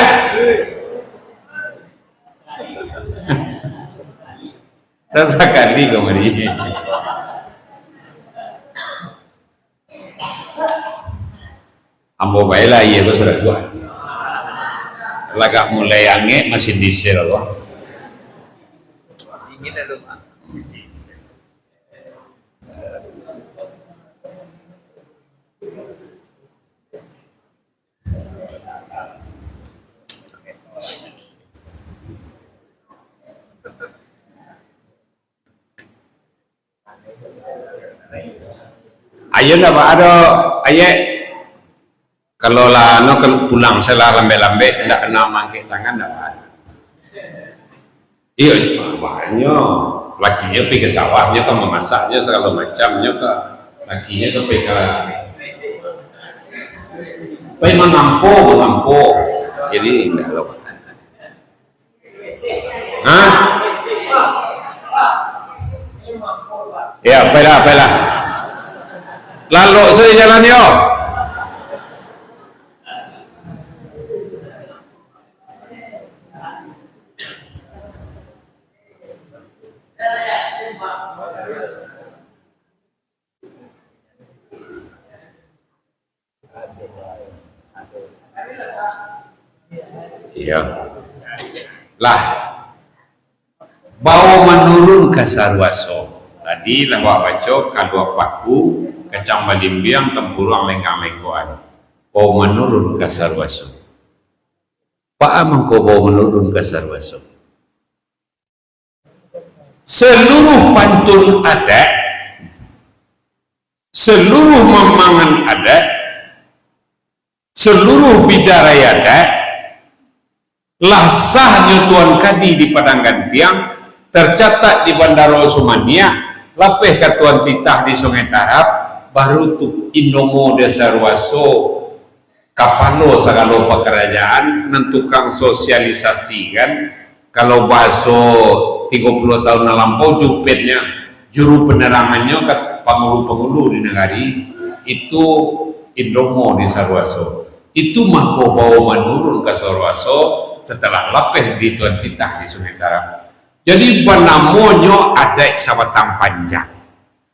Sasakali kamari. Ambo bae lah, iyo, ko sudah kuat. Lagak mulai angek, masin diesel ko. Ayo ndak ba-, ado ayek, kalau lah, anu, kan pulang, salah lambek-lambek, ndak kena mangkek tangan, ndak ba-, Iyo, banyak. Lakinyo pai ka sawah, nyo ka mamasak, nyo sagalo macam, nyo ka, lakinyo ka pai ka, pai mangampo, mangampo. Jadi, indak lo. Hah? Ya, pailah, pailah. Lalok sajo jalan yo. Iya. Lah. Bao manurun ka saruaso. Tadi lah awak baco, kalua paku, kacang balimbiang, tampuruang mengkak-mengkokan. Bao manurun ka saruaso. Baa mangko bao manurun ka saruaso? Saluruh pantun adat, saluruh mamangan adat, saluruh bidarai adat, lah sahnyo Tuan Kadi di Padang Gantiang, tercatat di Bandaro Sumaniak, lapeh ka Tuan Titah di Sungai Tarab, baru tu Indomo di saruaso, kapalo sagalo pakarajaan, nan tukang sosialisasi kan, kalau bahaso tigo puluah tahun nan lampau, jupetnya, juru penerangannyo ka pangulu-pangulu di nagari, itu Indomo di saruaso. Itu mangko bao manurun ka saruaso setelah lapeh di Tuan Titah di Sungai Tarab. Jadi, banamonyo adaik sabatang panjang.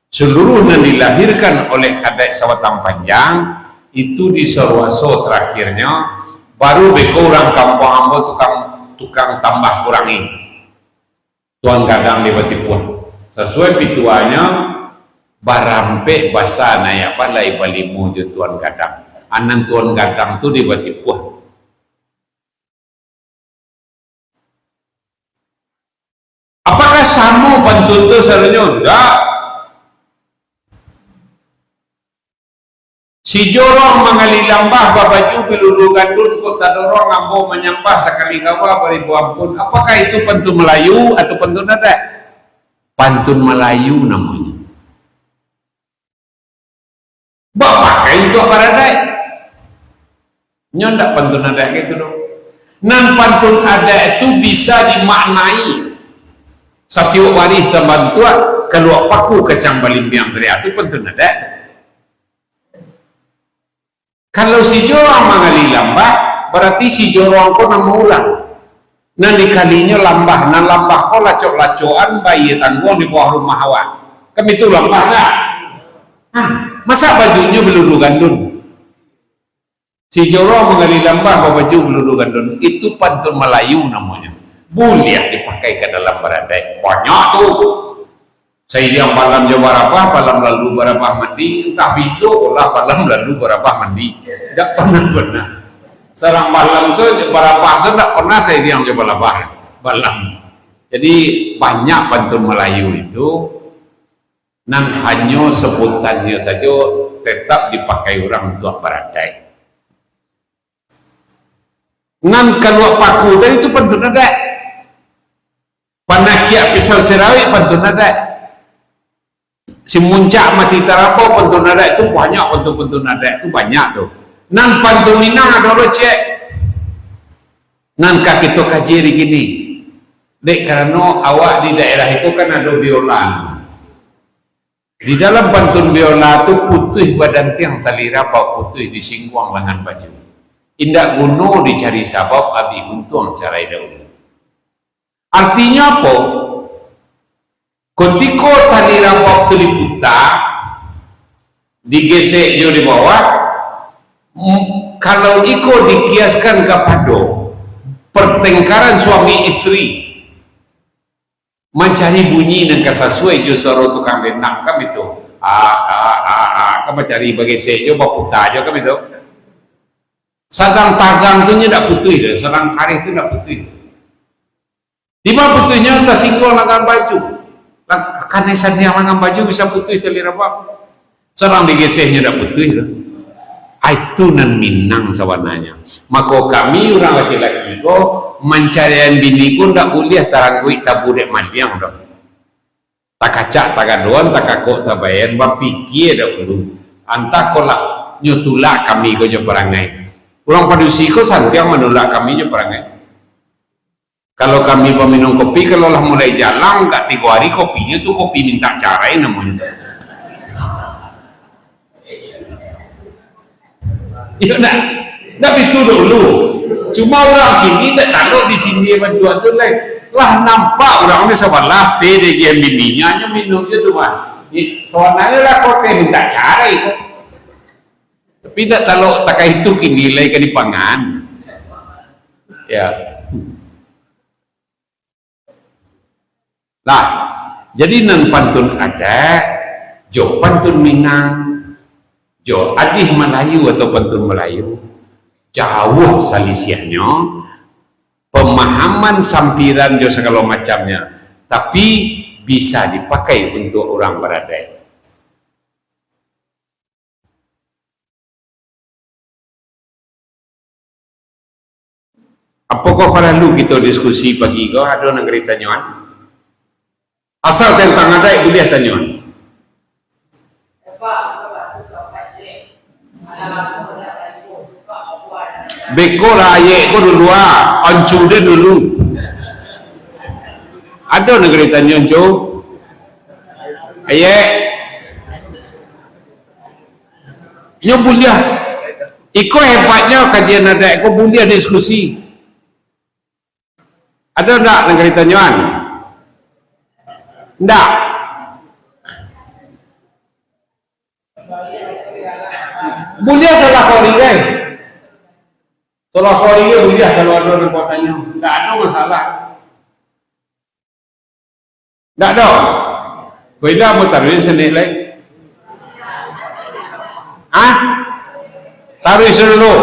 Saluruh nan dilahirkan oleh adaik sabatang panjang, itu di saruaso tarakhirnyo, baru beko urang kampuang ambo tukang, tukang tambah kurangi. Tuan Gadang di Batipuah. Sasuai pituahnyo, barampek basa naiak balai balimo jo Tuan Gadang. Anan Tuan Gadang tu di Batipuah. Apakah samo pantun tu saronyo? Ndak. Si jorong mangali lambah, babaju bilulu gandun, kok tadorong ambo manyambah, sakali gawa baribu ampun. Apakah itu pantun Melayu atau pantun adat? Pantun Melayu namonyo. Bapakai untuak baradaik. Nyo ndak pantun adaik kaitu doh. Nan pantun adaik tu bisa dimaknai. Satiok warih sambantuak, kaluak paku kacang balimbiang, tu pantun adaik tu. Kalau si jorong mangali lambah, barati si jorong ko namo urang. Nan dikalinyo lambah, nan lambah ko lacok-lacokan, baia tangguang di bawah rumah awak. Kan itu lambah, ndak? Ah, masa bajunyo baluru gandun? Si jorong mangali lambah babaju baluru gandun, itu pantun Malayu namonyo. Buliah dipakai ka dalam baradaik. Banyak tu. Sairiang balam jo barabah, balam lalu barabah mandi, antah bilo lah balam lalu barabah mandi. Dak pernah-pernah. Sarang balam so, barabah so dak pernah sairiang jo barabah. Balam. Jadi, banyak pantun Malayu itu nan hanyo sabutannyo sajo tetap dipakai urang untuak baradaik. Nan kaluak paku tadi tu pantun adaik. Panakiak pisau sirauik pantun adaik. Si muncak mati tarabau pantun adaik tu banyak, pantun-pantun adaik tu banyak tu. Nan pantun Minang ado lo, cek. Nan ka kito kaji ari kini. Dek karano awak di daerah itu kan ado biola. Di dalam pantun biola tu, putuih badantiang tali rabab, putuih disingguang langan baju. Indak guno dicari sabab, abih untuang carai daulu. Artinyo apo? Kutiko tali rabab tu diputa, digesek jo di bawah, m-, kalau iko dikiaskan kapado pertengkaran suami isteri, mancari bunyi nan ka sasuai jo suaro tukang dendang, kan itu. Ah, ah, ah, ah, kan mancari bagesek jo, baputa jo, kan itu. Sadang tagang tu nyo dak putuih doh, sadang kareh tu dak putuih. Di ma putuihnyo? Tasingguang langan baju. Lah, kanai sandiang langan baju bisa putuih tali rabab. Sadang digesehnyo dak putuih tu. Ai, tu nan Minang sabananyo. Mako kami urang laki-laki ko mancarian bini ko ndak buliah tarangguik tabu dek maliang doh. Takacak tagadoan, takakok tabayan, bapikia dahulu. Antah kolak nyo tulak kami ko jo parangai. Urang padusi ko santiang manulak kami jo parangai. Kalau kami paminum kopi, kalau lah mulai jalang, agak tigo hari kopinyo tu kopi mintak carai namonyo tu. Iyo ndak? Ndak itu dulu. Cuma urang kini ndak taruah di sini bantuan tu lai. Lah nampak urang ni sabalah teh diagiahan bininyo, nyo minum je tu mah. Sabananyo lah kok teh mintak carai ko. Tapi indak talok takah itu kini lai ka dipangan. Ya. Lah, jadi nan pantun adat, jo pantun Minang, jo adih Malayu atau pantun Malayu, jauah salisiahnyo, pamahaman, sampiran, jo sagalo macamnyo, tapi bisa dipakai untuak urang baradaik. Apokoh paralu kito diskusi pagi ko? Ado nan ka ditanyoan? Asal tantang adaik buliah tanyoan. Beko lah ayek ko dulu ah, ancu den dulu. Ado nan ka ditanyoan, Cu? Ayek. Nyo buliah. Iko hebatnyo kajian adaik ko, buliah diskusi. Ado ndak nan ka ditanyoan? Ndak. Buliah salah koring, eh. Salah koring buliah kalau ado nan ka tanyo. Ndak ado masalah. Ndak ado. Koilah mau taruih sanik lai? Ah? Taruih dulu.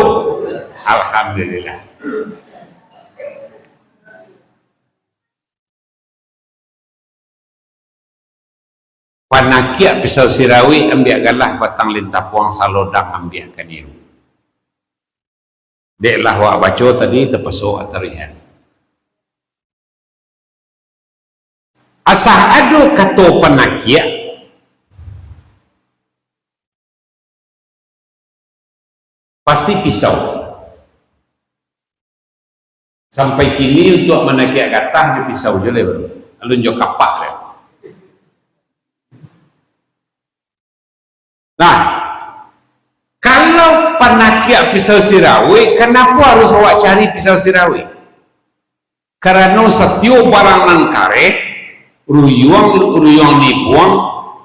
Alhamdulillah. Panakiak pisau sirawik ambiak galah, batang lintapuang salodang ambiak kaniru. Dek lah wak baco tadi, tapaso wak taruihan. Asa ado kato panakiak, pasti pisau. Sampai kini untuak manakiak gatah jo pisau jo lai, alun jo kapak lai. Nah, kalau Panakiak pisau sirawik, kanapo harus awak cari pisau sirawik? Karano satiok barang nan kareh, ruyuang, ruyuang nibuang,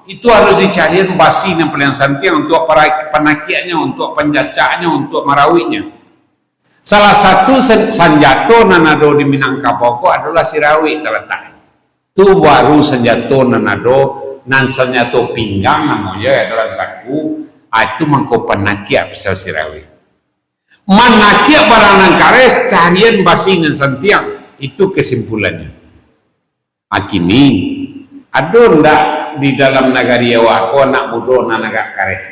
itu harus dicarian basi nan paliang santiang untuak para-, panakiaknyo, untuak pancacaknyo, untuak marawiknyo. Salah satu sen-, sanjato nan ado di Minangkabau ko adolah sirawik talataknyo. Tu baru sanjato nan ado, nan sanjato pinggang namonyo, ya, dalam saku, ah, itu mangko panakiak pisau sirawik. Manakiak barang nan kareh, carian basi nan santiang. Itu kesimpulannyo. Akini, ado ndak di dalam nagari awak ko anak mudo nan agak kareh?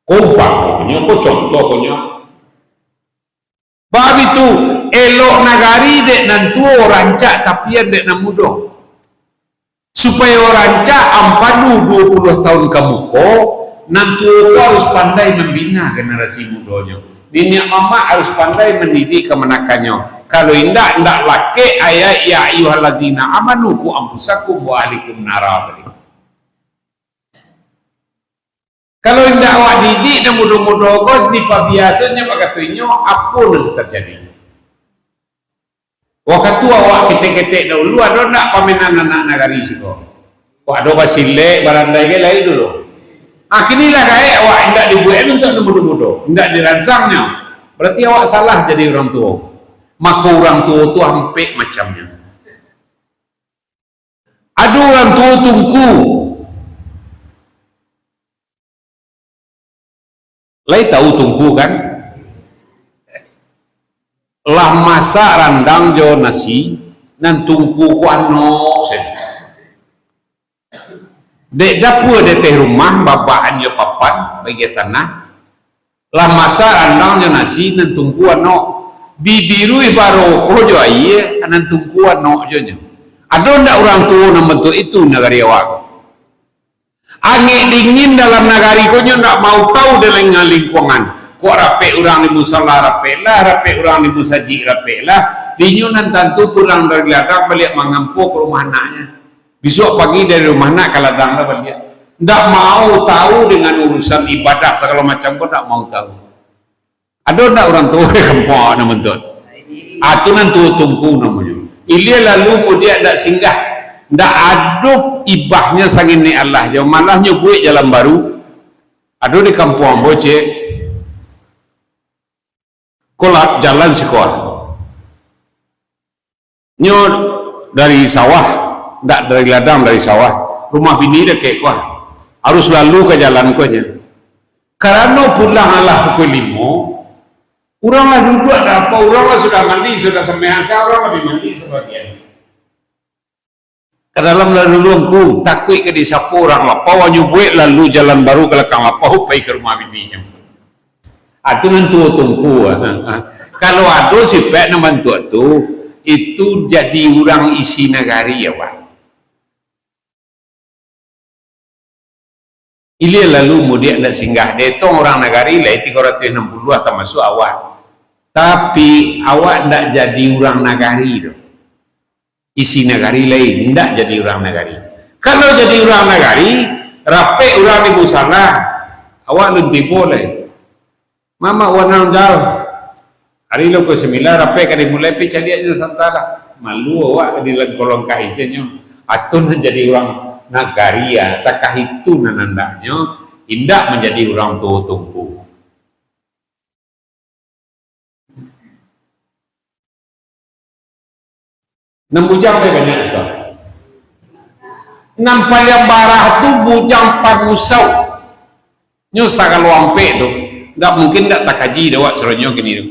Ko umpamonyo, ko contohnyo. Bab itu, elok nagari dek nan tuo, rancak tapian dek nan mudo. Supayo rancak ampadu duo puluah taun ka muko, nan tuo tu harus pandai mambina generasi mudonyo. Niniak mamak harus pandai mandidik kamanakannyo. Kalau indak, indak lakek ayat, "Ya ayyuhallazina amanu qu anfusakum wa ahlikum nara," tadi. Kalau indak awak didik nan mudo-mudo ko, dipabiasonyo bakato inyo, apo nan tajadi? Wakatu awak ketek-ketek dahulu, ado ndak pamenan anak nagari siko? Kok ado basilek, barandai gai lai dulu. Ah, kini lah gaek awak, indak dibuek untuak nan mudo-mudo, indak diransangnyo. Berarti awak salah jadi urang tuo. Mako urang tuo tu ampek macamnyo. Ado urang tuo tungku. Lai tahu tungku, kan? Lah masak randang jo nasi, nan tungku ko anok sajo. Dek dapua di ateh rumah, babaan jo papan, bagian tanah. Lah masak randang jo nasi, nan tungku anok. Dibiruih baroko jo aia, nan tungku anok jo nyo. Ado ndak urang tuo nan bantuak itu nagari awak ko? Angek dingin dalam nagari ko, nyo ndak mau tahu dengan lingkungan. Kok rapek urang di musala, rapeklah, rapek urang di musajik, rapeklah. Dinyo nan tantu pulang dari ladang baliak mangampo ka rumah anaknyo. Bisuak pagi dari rumah anak ka ladang lah baliak. Ndak mau tahu dengan urusan ibadah sagalo macam ko, ndak mau tahu. Ado ndak urang tuo di kampuang awak nan bantuak tu? Ah, tu nan tuo tungku namonyo. Ilia lalu mudiak ndak singgah. Ndak ado ibahnyo sanginik alah jo, malah nyo buek jalan baru. Ado di kampuang ambo, ciek. Ko lah jalan siko. Nyo dari sawah, ndak dari ladang, dari sawah. Rumah bini dakek ko. Harus lalu ka jalan ko nyo. Karano pulang alah pukul limo, urang lah duduak, dak apo, urang lah sudah mandi, sudah sumbayang Isya, urang lah bi mandi sabagian. Ka dalam lah dulu ngku, takuik ka disapo urang lapau, nyo buek lalu jalan baru ka lakang lapau, pai ka rumah bininyo. Ah, tu nan tuo tungku. Kalau ado sipek nan bantuak tu, itu jadi urang isi nagari, awak. Ilia lalu mudiak ndak singgah, dietong urang nagari lai tigo ratuih anam puluah, tamasuak awak. Tapi, awak ndak jadi urang nagari tu. Isi nagari lai, ndak jadi urang nagari. Kalau jadi urang nagari, rapek urang di musala, awak lun tibo lai. Mamak wanang jal. Ari lo pukul sambilan, rapek ka dimulai, pi caliaknyo santa lah. Malu awak di lengkolong ka isinyo. Atun jadi urang nagari, ya, takah itu nan andaknyo, indak manjadi urang tuo tungku. Nan bujang lai banyak sudah. Nan paliang barah tu bujang pangusau. Nyo sagalo ampek tu. Ndak mungkin ndak takaji dek awak suronyo kini tu.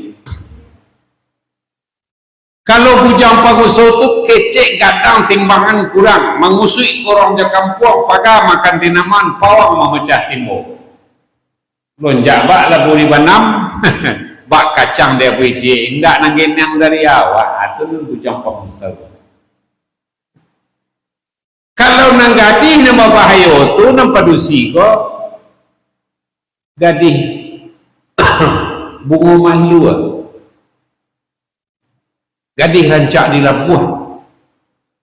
Kalau bujang pangusau tu kecek gadang timbangan kurang, mangusuik korong jo kampuang, paga makan tanaman, pawang mamacah timbo. Lonjak bak labu di banam, bak kacang di apuih ciek, indak nan genang dari awak, ah, tu nan bujang pangusau. Kalau nan gadih nan babahayo tu, nan padusi ko, gadih bungo malu. Gadih rancak dilabuah.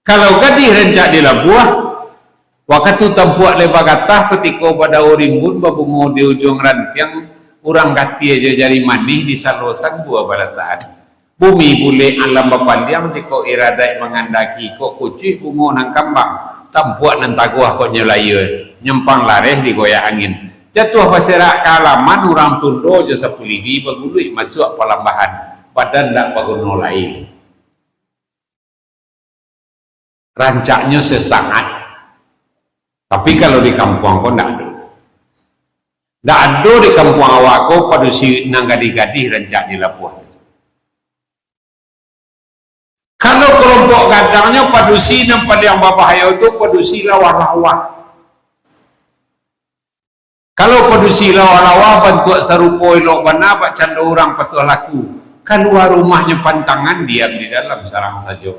Kalau gadih rancak dilabuah, Wakatu tampuak lai bagatah, kutiko badaun rimbun babungo di ujuang rantiang, urang katia jo jari manih di salo sanggua balatakan. Bumi bulek alam bapaliang, jikok iradaik mangandaki, kok kucuik bungo nan kambang, tampuak nan taguah kok nyo layua, nyampang lareh digoyak angin. Jatuah baserak ka alaman, urang tundo jo sapulidi baguluik masuak palambahan, badan ndak baguno lai. Rancaknyo sesangat. Tapi kalau di kampuang ko ndak ado. Ndak ado di kampuang awak ko padusi nan gadih-gadih rancak dilabuah tu. Kalau kelompok gadangnyo, padusi nan paliang babahayo tu padusi lawah-lawah. Kalau padusi lawah-lawah bantuak sarupo elok bana, bakcando urang patuah laku, kalua rumahnyo pantangan, diam di dalam sarang sajo.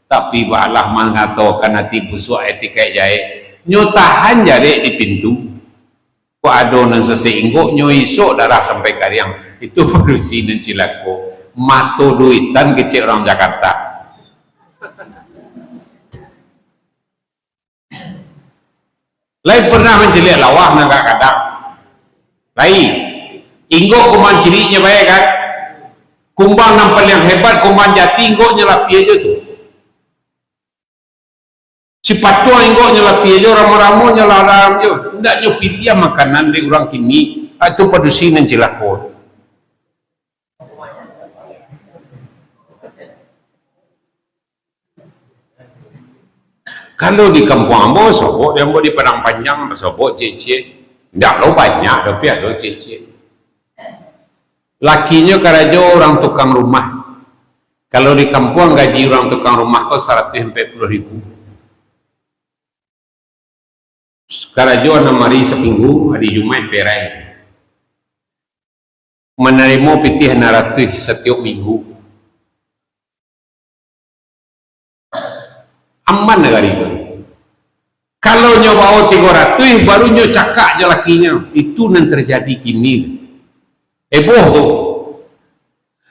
Tapi baalah mangatokan ati busuak, etikaik jahek, nyo tahan jarek di pintu. Kok ado nan sasek inggok, nyo isok darah sampai kariang. Itu padusi nan cilako. Mato duitan kecek urang Jakarta. Lai pernah mancaliak lawah nan gadang? Lai. Inggok kumbang cirik nyo bae kan? Kumbang nan paliang hebat, kumbang jati, inggok nyo lapia jo tu. Cipatuang inggok nyo lapia jo, ramo-ramo nyo laram jo. Ndak nyo piliah makanan dek urang kini, ah, tu padusi nan cilako. Kalau di kampuang ambo, basobok di ambo di Padang Panjang, basobok ciek-ciek. Ndak lo banyak, tapi ado ciek-ciek. Lakinyo karajo urang tukang rumah. Kalau di kampuang, gaji urang tukang rumah ko saratuih ampek puluah ribu. Karajo anam ari saminggu, ari Jumaik perai. Manarimo pitih anam ratuih satiok minggu. Aman nagari ko. Kalau nyo bao tigo ratuih, baru nyo cakak jo lakinyo. Itu nan terjadi kini. Eboh tu.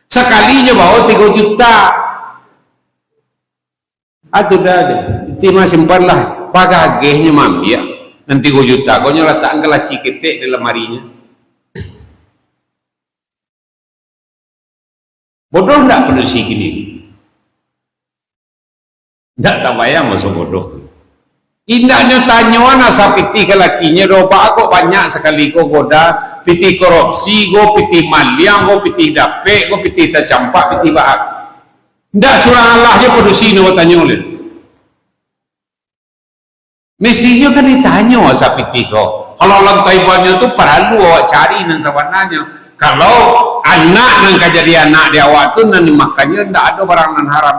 Sakali nyo bao tigo juta. Ah, tu dah, iti mah simpanlah. Pagagehnyo maambiak. Nan tigo juta ko nyo latakan ka laci ketek di lamari nyo. Bodoh ndak padusi kini? Ndak tabayang maso bodoh tu. Indaknyo tanyoan asa pitih ka lakinyo doh, baa kok banyak sakali ko goda, pitih korupsi ko, pitih maliang ko, pitih dapek ko, pitih tacampak, pitih baa. Ndak surang alah jo padusi nyo batanyo lai. Mestinyo kan ditanyo asa pitih ko. Kalau lantai banyo tu paralu awak cari nan sabananyo. Kalau anak nan ka jadi anak di awak tu nan dimakannyo ndak ado barang nan haram.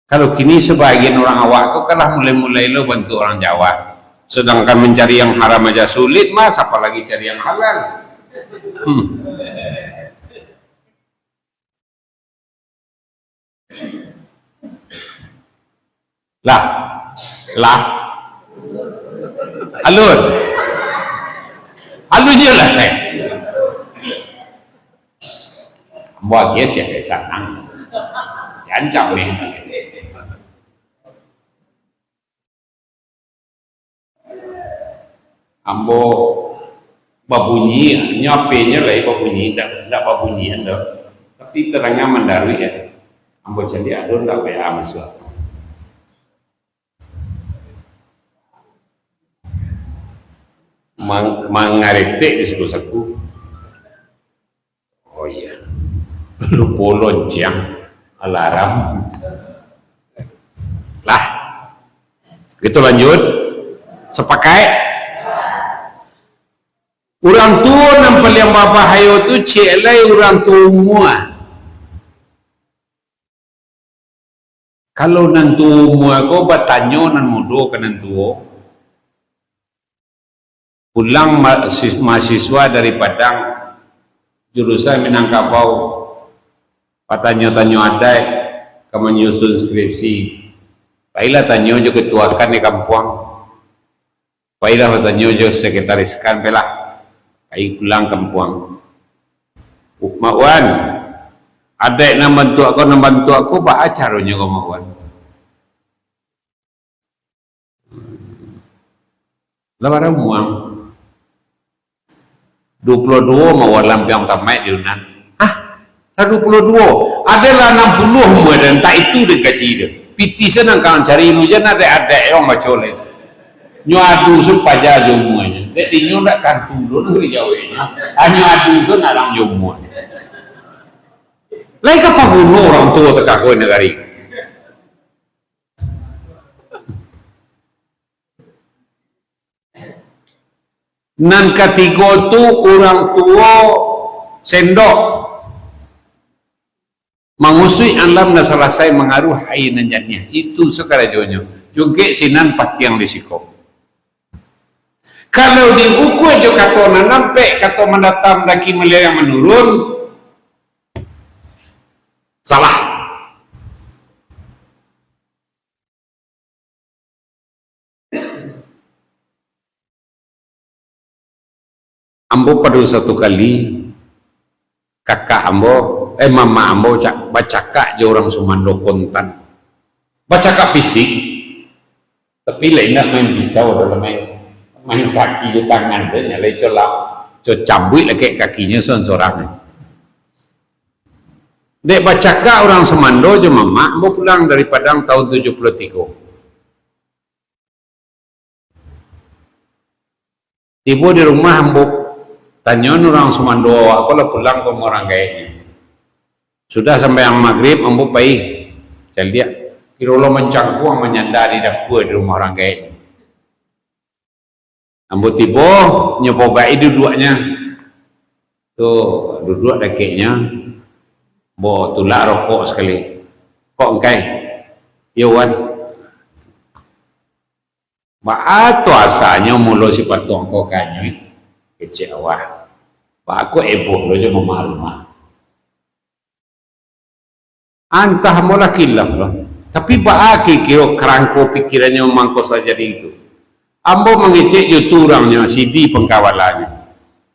Kalau kini sabagian urang awak tu kan lah mulai-mulai lo bantuak urang Jawa. Sedangkan mancari yang haram aja sulit, mas, apalagi cari yang halal. Hmm. Lah. Lah. Alun. Alun je lah, eh. Ambo agiah sia ka sanang. Diancam ni. Ambo babunyi, nyo H P-nyo lai babunyi, ndak, ndak babunyian doh. Tapi tadanga mandaruik, ya. Ambo caliak ado ndak W A masuak. Mang-, mangaretek di saku-saku. Oh iya. Lupo lonceng alarm. Lah. Gitu lanjut. Sapakaik? Urang tuo nan paliang babahayo tu ciek lai urang tuo umua. Kalau nan tuo umua ko batanyo nan mudo ka nan tuo, pulang ma-, sis-, mahasiswa dari Padang, jurusan Minangkabau, batanyo-tanyo adaik ka manyusun skripsi, pailah tanyo jo ketua kan di kampuang. Pailah batanyo jo sekretaris kan, pailah. Pai pulang kampuang. Mak Wan, adaik nan bantuak ko, nan bantuak ko, baa caronyo ko, Mak Wan? Lah bara umua? Duo puluah duo mah walam piang tamaik di Unan. Hah? Lah duo puluah duo? Adalah anam puluah umua dan tak itu dek kaji tu. Pitih se nan ka mancari ilmu, jan adaik-adaik urang baco lai. Nyo adu se paja jo umuanyo. Dek dinyo ndak tantu doh nagari Jawa nyo. Hanyo adu se narang jo umuanyo. Lai ka paguno urang tuo takah ko nagari. Nan katigo tu, urang tuo sendok mangusuik alam nan salasai mangaruah aia nan janiah. Itu sakarajonyo. Jungkek sinan, patiang di siko. Kalau diukua jo kato nan ampek, kato mandatang mandaki, maliang manurun, salah. Ambo pado satu kali, kakak ambo, eh, mamak ambo cak, bacakak jo urang sumando kontan. Bacakak fisik, tapi lah indak main pisau, lah main, main kaki jo tangan tu, nyo lah ico lah, ico cabuik lah kaki, kakinyo sorang-sorang. Dek bacakak urang sumando jo mamak, ambo pulang dari Padang tahun tujuah puluah tigo. Tibo di rumah, ambo tanyo urang sumando awak ko lah pulang ka rumah urang gaeknyo. Sudah sambayang magrib, ambo pai caliak, kiro lo mancangkuang manyanda di dapua di rumah urang gaeknyo. Ambo tibo, nyo pobaki duduaknyo. Tu, duduak dakeknyo, ambo tulak rokok sakali. "Kok ngkai?" "Iyo, Wan." "Baa tu asanyo mulo sipatuang ko kanyuik?" kecek awak. "Baa kok eboh lo jo mamak rumah?" Antah ambo lah kilaf lo. Tapi baa kiro-kiro karangko pikirannyo mangko sajadi itu? Ambo mangecek jo tu urangnyo, sidi pangkawalanyo.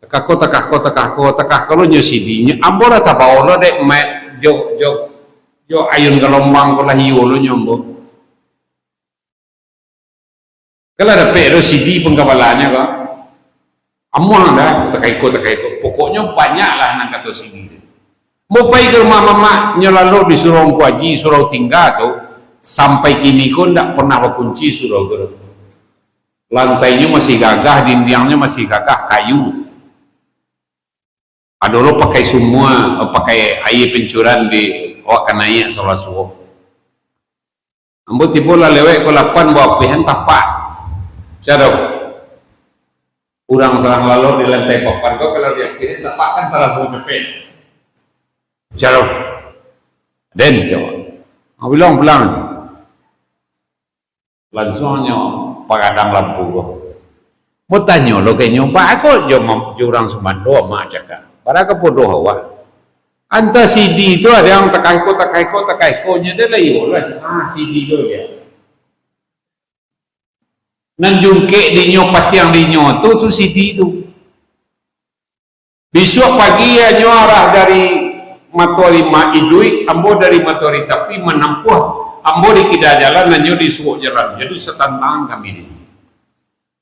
Takah ko, takah ko, takah ko, takah ko lo nyo sidinyo. Ambo lah tabao lo dek maik jo, jo, jo ayun galombang ko lah iyo lo nyo ambo. Kalau dapek do sidi pangkawalanyo ko, amuah dah, takaiko-takaiko. Pokoknyo banyaklah nan kato sidi tu. Ambo pai ka rumah mamak, nyo lalu disuruah Ungku Aji, surau tingga tu, sampai kini ko ndak pernah bakunci surau tu. Lantainyo masih gagah, dindiangnyo masih gagah, kayu. Ado lo pakai sumua, pakai aia pancuran di awak kanai salah suo. Ambo tibo lah lewat ko lapan, baapihan tapak. Caro. Urang sarang lalok di lantai papan ko, kalau diapihan tapak kan talaso capek. Caro. Den, caro. Ah, pulang, pulang. Lansuangnyo pagadang lampu ko. Batanyo lo ka inyo, "Baa ko jo mam-, jo urang sumando, Mak?" cakak. "Bara ka bodoh awak?" Antah sidi tu ado nan takaiko, takaiko, takaiko, nyo ado lah iyo lah, ah, sidi tu dia. Nan jungkek dinyo, patiang dinyo tu, tu sidi tu. Bisuak pagi, inyo arah dari matoari ma-, iduik, ambo dari matoari tapi, manampuah ambo di kida jalan, inyo di suok jalan. Jadi, satantangan kami ni.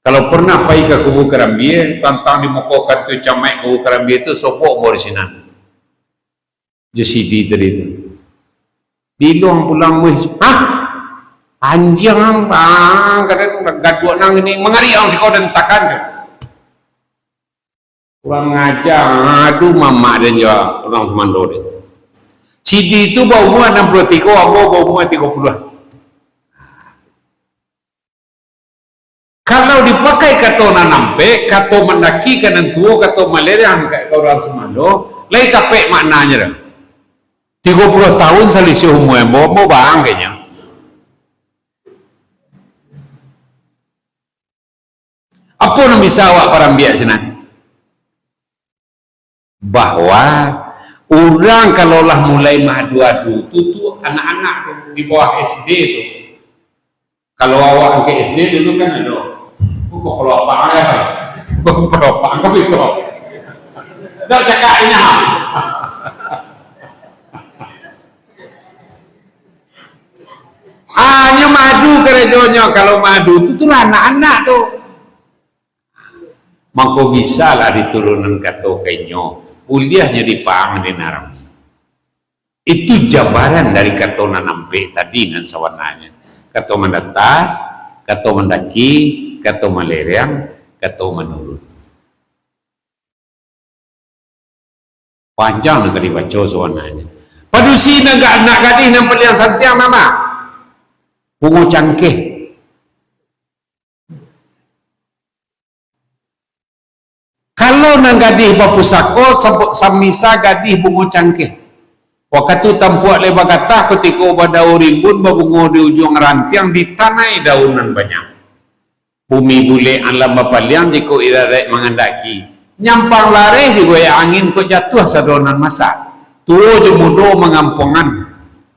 Kalau pernah pai ka Kubu Karambia, tantang di muko kantua camaik Kubu Karambia tu, sobok ambo di sinan. Jo sidi tadi tu. Bilo ang pulang, weh? Hah? Anjiang ang, ah, kadang gaduak nang ini, mangari ang siko dan takan tu. Kurang aja, adu mamak den jo urang sumando den. Sidi tu baumua anam puluah tigo, ambo baumua tigo puluah. Kalau dipakai kato nan ampek, kato mandaki ka nan tuo, kato malereang ka urang sumando, lai tapek maknanyo tu. Tigo puluah tahun salisih umua ambo, ambo bang kayaknyo. Apo nan bisa awak parambiak sinan? Bahwa urang kalau lah mulai maadu-adu tu, tu anak-anak tu di bawah S D tu. Kalau awak angkek S D dulu kan ado. Kok kalau apa ya? Kok kalau apa kami kok. Dah cakap ini ha. Hanyo madu karajonyo, kalau madu tu, tu lah anak-anak tu. Mako, bisalah diturunan kato ka inyo, buliahnyo dipaang di nan rami. Itu jabaran dari kato nan ampek tadi nan sabananyo. Kato mandata, kato mandaki, kato malereang, kato manurun. Panjang nan ka dibaco sabananyo. Padusi nan ga-, anak gadih nan paliang santiang nama? Bungo cangkeh. Kalau nan gadih bapusako, sambisa gadih bungo cangkeh. Wakatu tampuak lai bagatah, kutiko badaun rimbun, babungo di ujuang rantiang, ditanai daun nan banyak. Bumi bulek alam bapaliang, jikok iradaik mangandaki. Nyampang lareh digoyak angin, kok jatuah sado nan masak. Tuo jo mudo mangampuangan,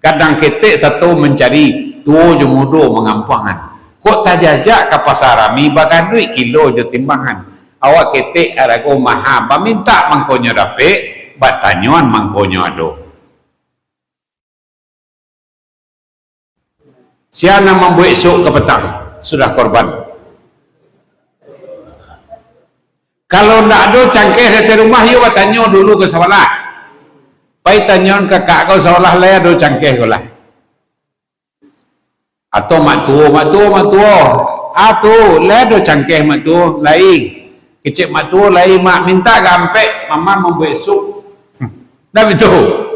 gadang ketek sato mancari, tuo jo mudo mangampuangan. Kok tajajak ka pasa rami, bagaduik kilo jo timbangan. Awak ketek arago maha, bamintak mangkonyo dapek, batanyoan mangkonyo ado. Sia nan mambuek sup ka patang, sudah korban. Kalau ndak ado cangkeh di ateh rumah, iyo batanyo dulu ka sabalah. Pai tanyoan kakak kau sabalah, lai ado cangkeh ko lah. Atau mak tuo, mak tuo, mak tuo. Ah, tu, lai ado cangkeh mak tuo, lai. Kecek mak tuo, lai mak, mintak ka ampek, mama mambuek sup. Dah betul.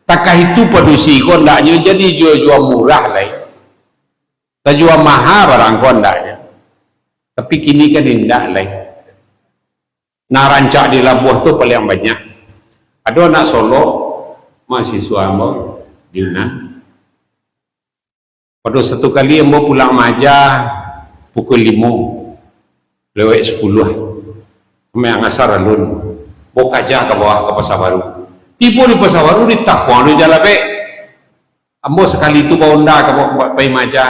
Takah itu padusi ko, ndaknyo jadi jua-jua murah lai. Tajua maha barang ko ndaknyo. Tapi kini kan indak lai. Nah, rancak di Labuah tu paliang banyak. Ado anak Solok, mahasiswa ambo di Unan. Pado satu kali ambo pulang maaja pukul limo lewat sapuluah, sumbayang asar alun, ambo kaja ka bawah ka Pasa Baru. Tibo di Pasa Baru, ditapuang dek jalabek. Ambo sakali tu baonda ka ba-, ba-, pai maaja,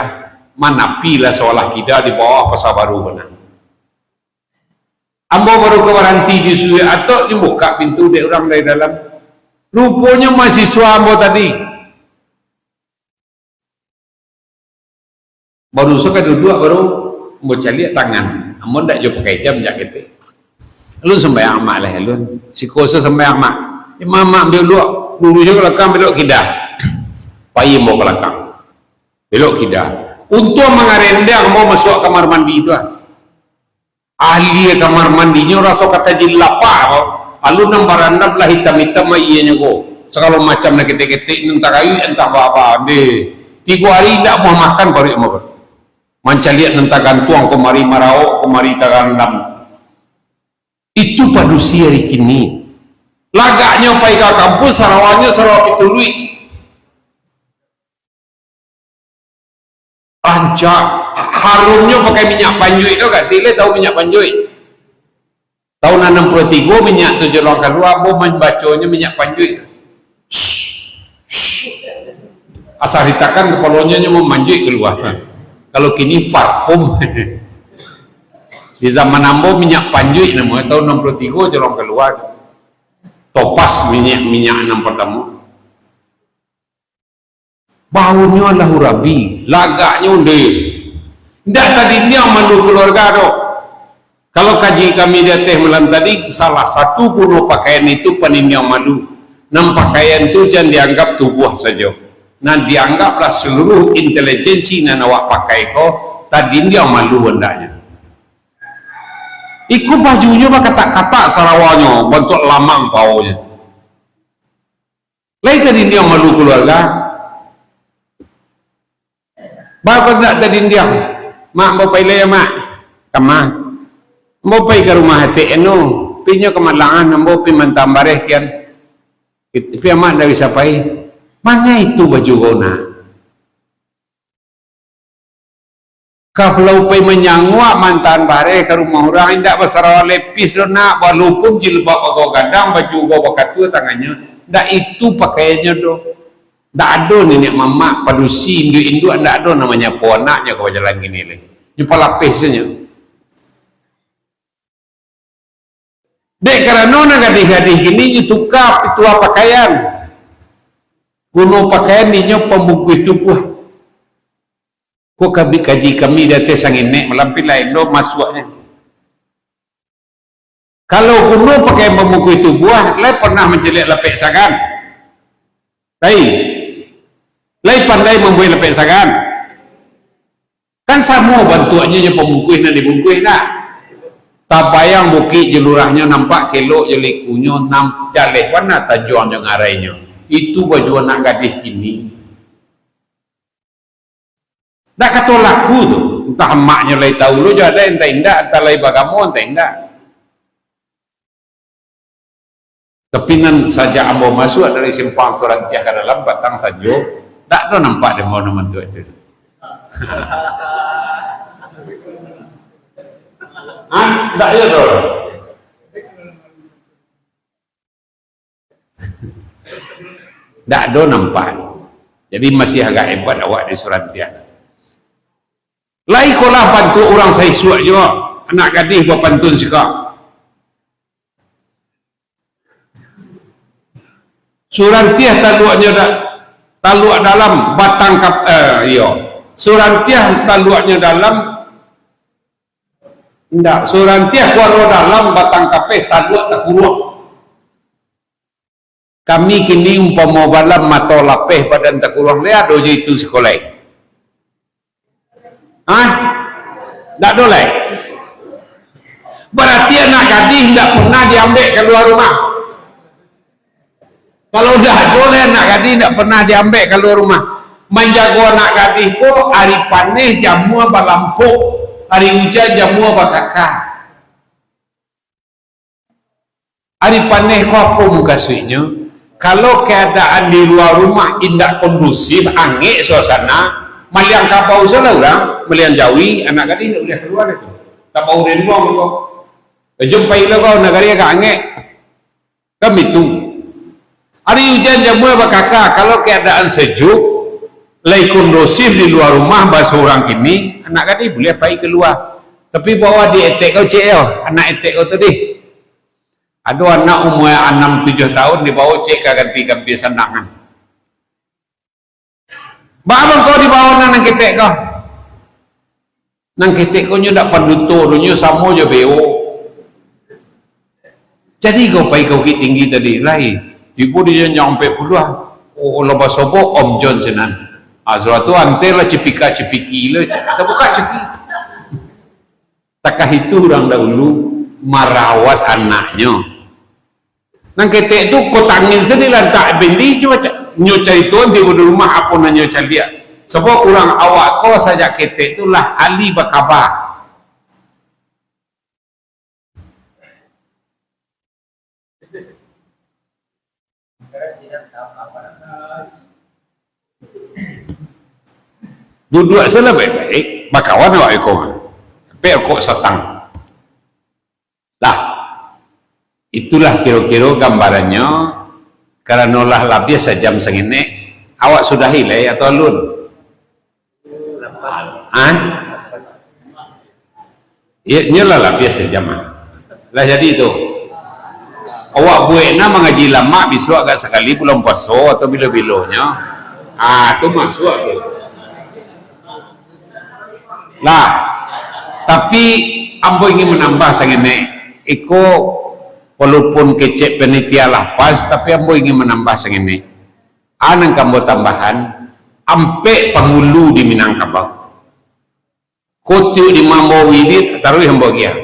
manapi lah sawalah kida di bawah Pasa Baru bana. Ambo baru ka baranti di suduik atok, dibukak pintu dek urang dari dalam. Ruponyo mahasiswa ambo tadi. Baru suka duduak, baru ambo caliak tangan. Ambo ndak jo pakai jam, jak ketek. Alun sumbayang amak lah, alun. Siko se sumbayang amak. Imam amak ambiak luak, lurus jo ka balakang, belok kida. Pai ambo ka balakang. Belok kida. Untuang mangarendang ambo masuak kamar mandi tu ah. Ahli kamar mandinyo raso ka tajin lapak ko. Alun nan barandam lah itam-itam aianyo ko. Sagalo macam nan ketek-ketek, nan tagaik, antah baa-baa. Ndeh. Tigo ari indak amuah makan paruik ambo ko. Mancaliak nan tagantuang ko mari, maraok ko mari, tagarandam. Itu padusi ari kini. Lagaknyo pai ka kampus, sarawanyo sarawa pituluik. Rancak, harumnyo pakai minyak panjuik tu kan? Tile tahu minyak panjuik? Tahun anam puluah tigo minyak tu jolong kalua, ambo mambaconyo minyak panjuik. Asa ditakan kapalonyo, nyo mamanjuik kalua. Kalau kini parfum. Di zaman ambo minyak panjuik namonyo, tahun anam puluah tigo jolong kalua. Topas minyak, minyak nan partamo. Baunyo Allahu Rabbi, lagaknyo ondeh. Indak tadindiang malu kaluarga doh. Kalau kaji kami di ateh malam tadi, salah satu guno pakaian itu pandindiang malu. Nan pakaian tu jan dianggap tubuah sajo. Nan dianggaplah saluruah intelijensi nan awak pakai ko tadindiang malu andaknyo. Iko bajunyo bakatak-katak, sarawanyo bantuak lamang paonyo. Lai tadindiang malu kaluarga. Baa kok ndak tadindiang? Mak, ambo pai lai, Mak. Kama? Ambo pai ka rumah atek anu. Pi nyo ka malangan, ambo pi mantaan bareh kian. Tapi amak ndak bisa pai. Mangai tu baju kau nak? Kalau pai manyanguak mantaan bareh ka rumah urang, indak basarawa lepis doh nak, walaupun jilbab agak gadang, baju agak bakatua tangannyo, ndak itu pakaiannyo doh. Ndak ado niniak mamak, padusi, induak-induak, ndak ado nan manyapo anaknyo ka bajalan kini lai. Nyo palapeh sajo. Dek karano nan gadih-gadih kini nyo tuka pituah pakaian. Guno pakaian inyo pambungkuih tubuah. Ko kabi-, kaji kami di ateh sanginek malam, pi lain doh masuaknyo. Kalau guno pakaian pambungkuih tubuah, lai pernah mancaliak lapek sagan? Lai? Lai pandai mambuek lapek sagan? Kan samo bantuaknyo jo pambungkuih nan dibungkuih, ndak? Tabayang bukik jo lurahnyo, nampak kelok jo likunyo, nam-, jaleh bana tanjuang jo ngarainyo. Itu baju anak gadih kini. Ndak kato laku tu. Antah amaknyo lai tahu lo jo ado, antah indak, antah lai bagamo, antah indak. Tapi nan sajak ambo masuak dari Simpang Surantiah ka dalam, Batang Sanjo, ndak ado nampak dek ambo nan bantuak itu. Hah? Ndak ado tu? Ndak ado nampak. Jadi masih agak hebat awak di Surantiah. Lai ko lah bantuak urang saisuak juo, anak gadih bapantun siko. Surantiah taluaknyo da-, taluak dalam batang kap-, eh, iyo. Surantiah taluaknyo dalam, indak, Surantiah kuaro dalam batang kapeh, taluak takuruang. Kami kini umpamo balam, mato lapeh, badan takuruang, lai ado jo itu siko lai? Hah? Ndak ado lai? Barati anak gadih ndak pernah diambek kalua rumah. Kalau ndak ado lai anak gadih ndak pernah diambek kalua rumah. Manjago anak gadih ko, ari paneh jamua balampok, ari ujan jamua bakaka. Ari paneh ko apo mukasuiknyo? Kalau keadaan di lua rumah indak kondusif, angek suasana, maliang kabau sajolah urang, maliang jawi, anak gadih indak buliah kalua tu. Kabau renduang ko. Jom pai lo kau, nagari agak angek. Kan bitu. Ari ujan jamua bakaka, kalau keadaan sejuk, lai kondusif di lua rumah, baso urang kini, anak gadih buliah pai kalua. Tapi bawa di etek kau cek yo, anak etek kau tu dih. Ado anak umua anam tujuah taun dibao cek ka ganti kampia sandangan. Baa mangko dibao nan, nan ketek ko? Nan ketek ko nyo dak panduto doh, nyo samo jo beo. Jadi kau pai ka Bukittinggi tadi, lai. Tibo di janjang ampek puluah. Oh, lah basobok Om Jon sinan. Ah, sudah tu antelah cipika-cipiki lah, tabuka cuki. Takah itu urang dahulu marawat anaknyo. Nan ketek tu kota angin se dilantak bendi, cubo ca-, nyo caritoan tibo di rumah apo nan nyo caliak. Sabab urang awak ko sajak ketek tu lah ahli bakaba. Duduak sajolah baik-baik, bakawan awak iko. Sampai rokok satang. Lah, itulah kiro-kiro gambarannyo, karano lah labiah sajam sangenek, awak sudahi lai atau alun? Hah? Iyo, nyo lah labiah sajam ah. Lah jadi tu. Awak buek nah mangaji lamak bisuak agak sakali bulan puaso atau bilo-bilonyo. Ah, tu masuak tu. Lah, tapi ambo ingin manambah sangenek. Iko, walaupun kecek panitia lah pas, tapi ambo ingin manambah sangenek. A nan ka ambo tambahan, ampek pangulu di Minangkabau. Kotiuk di mambo wirid, taruih ambo agiah.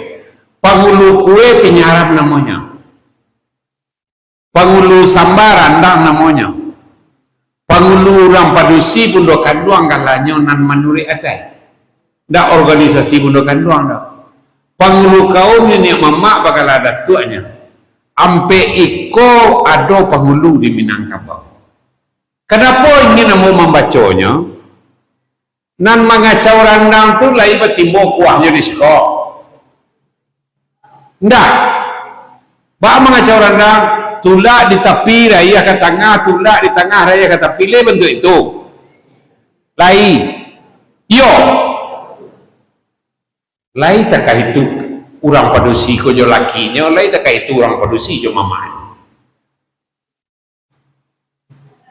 Pangulu kue pinyaram namonyo. Pangulu samba randang namonyo. Pangulu urang padusi bundo kanduang galanyo nan manuruik adai. Ndak organisasi bundo kanduang doh. Pangulu kaum niniak mamak bagala datuaknyo. Ampek iko ado pangulu di Minangkabau. Kanapo ingin ambo mambaconyo? Nan mangacau randang tu lai batimbo kuahnyo di siko? Ndak. Baa mangacau randang? Tulak di tapi, rayah ka tangah, tulak di tangah, rayah ka tapi, lai bantuak itu. Lai. Iyo. Lai takah itu urang padusi ko jo lakinyo, lai takah itu urang padusi jo mamaknyo.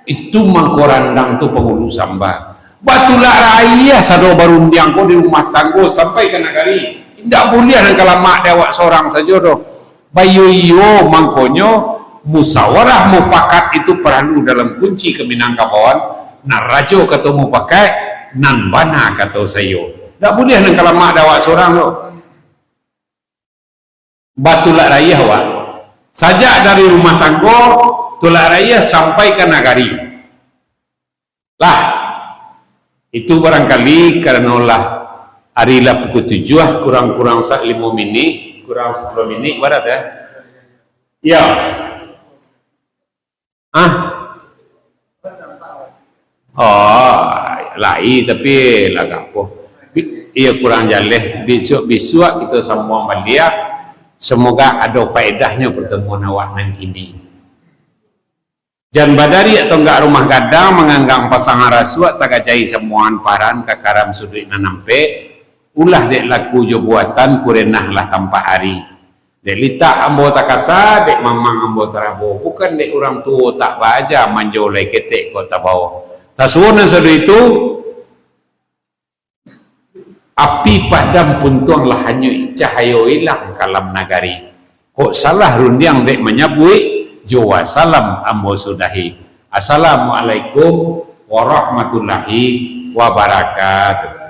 Itu mangko randang tu pangulu samba. Batulak rayah sado barundiang ko di rumah tanggo sampai ka nagari. Indak buliah nan ka lamak di awak sorang sajo doh. Baiyo-iyo, mangkonyo musyawarah mufakat itu paralu dalam kunci ka Minangkabauan. Nan rajo kato mupakaik, nan bana kato saiyo. Dak buliah nan ka lamak dek awak surang tu. Batulak rayah awak. Sajak dari rumah tanggo, tulak rayah sampai ka nagari. Lah, itu barangkali karano lah ari lah pukul tujuah, kurang-kurang sa-, limo minik, kurang sapuluah minik, barat, ya? Ya. Ah? Oh, lai, tapi lah gapo. Bi-, iya, kurang jaleh. Bisuak-bisuak kito sambuang baliak. Semoga ado paedahnyo pertemuan awak nan kini. Jan badariak tonggak rumah gadang, manganggang pasangan rasuak, tagajai sambuangan paran, kakaram suduik nan ampek, ulah dek laku jo buatan, kurenahlah tampak ari. Dek litak ambo takasa, dek mamang ambo tarabo, bukan dek urang tuo tak baaja, manjo lai ketek kok tabao. Tasuo nan sado itu, api padam puntuang lah hanyuik, cahayo ilang kalam nagari. Kok salah rundiang dek manyabuik, jo wasalam ambo sudahi. Assalamualaikum warahmatullahi wabarakatuh.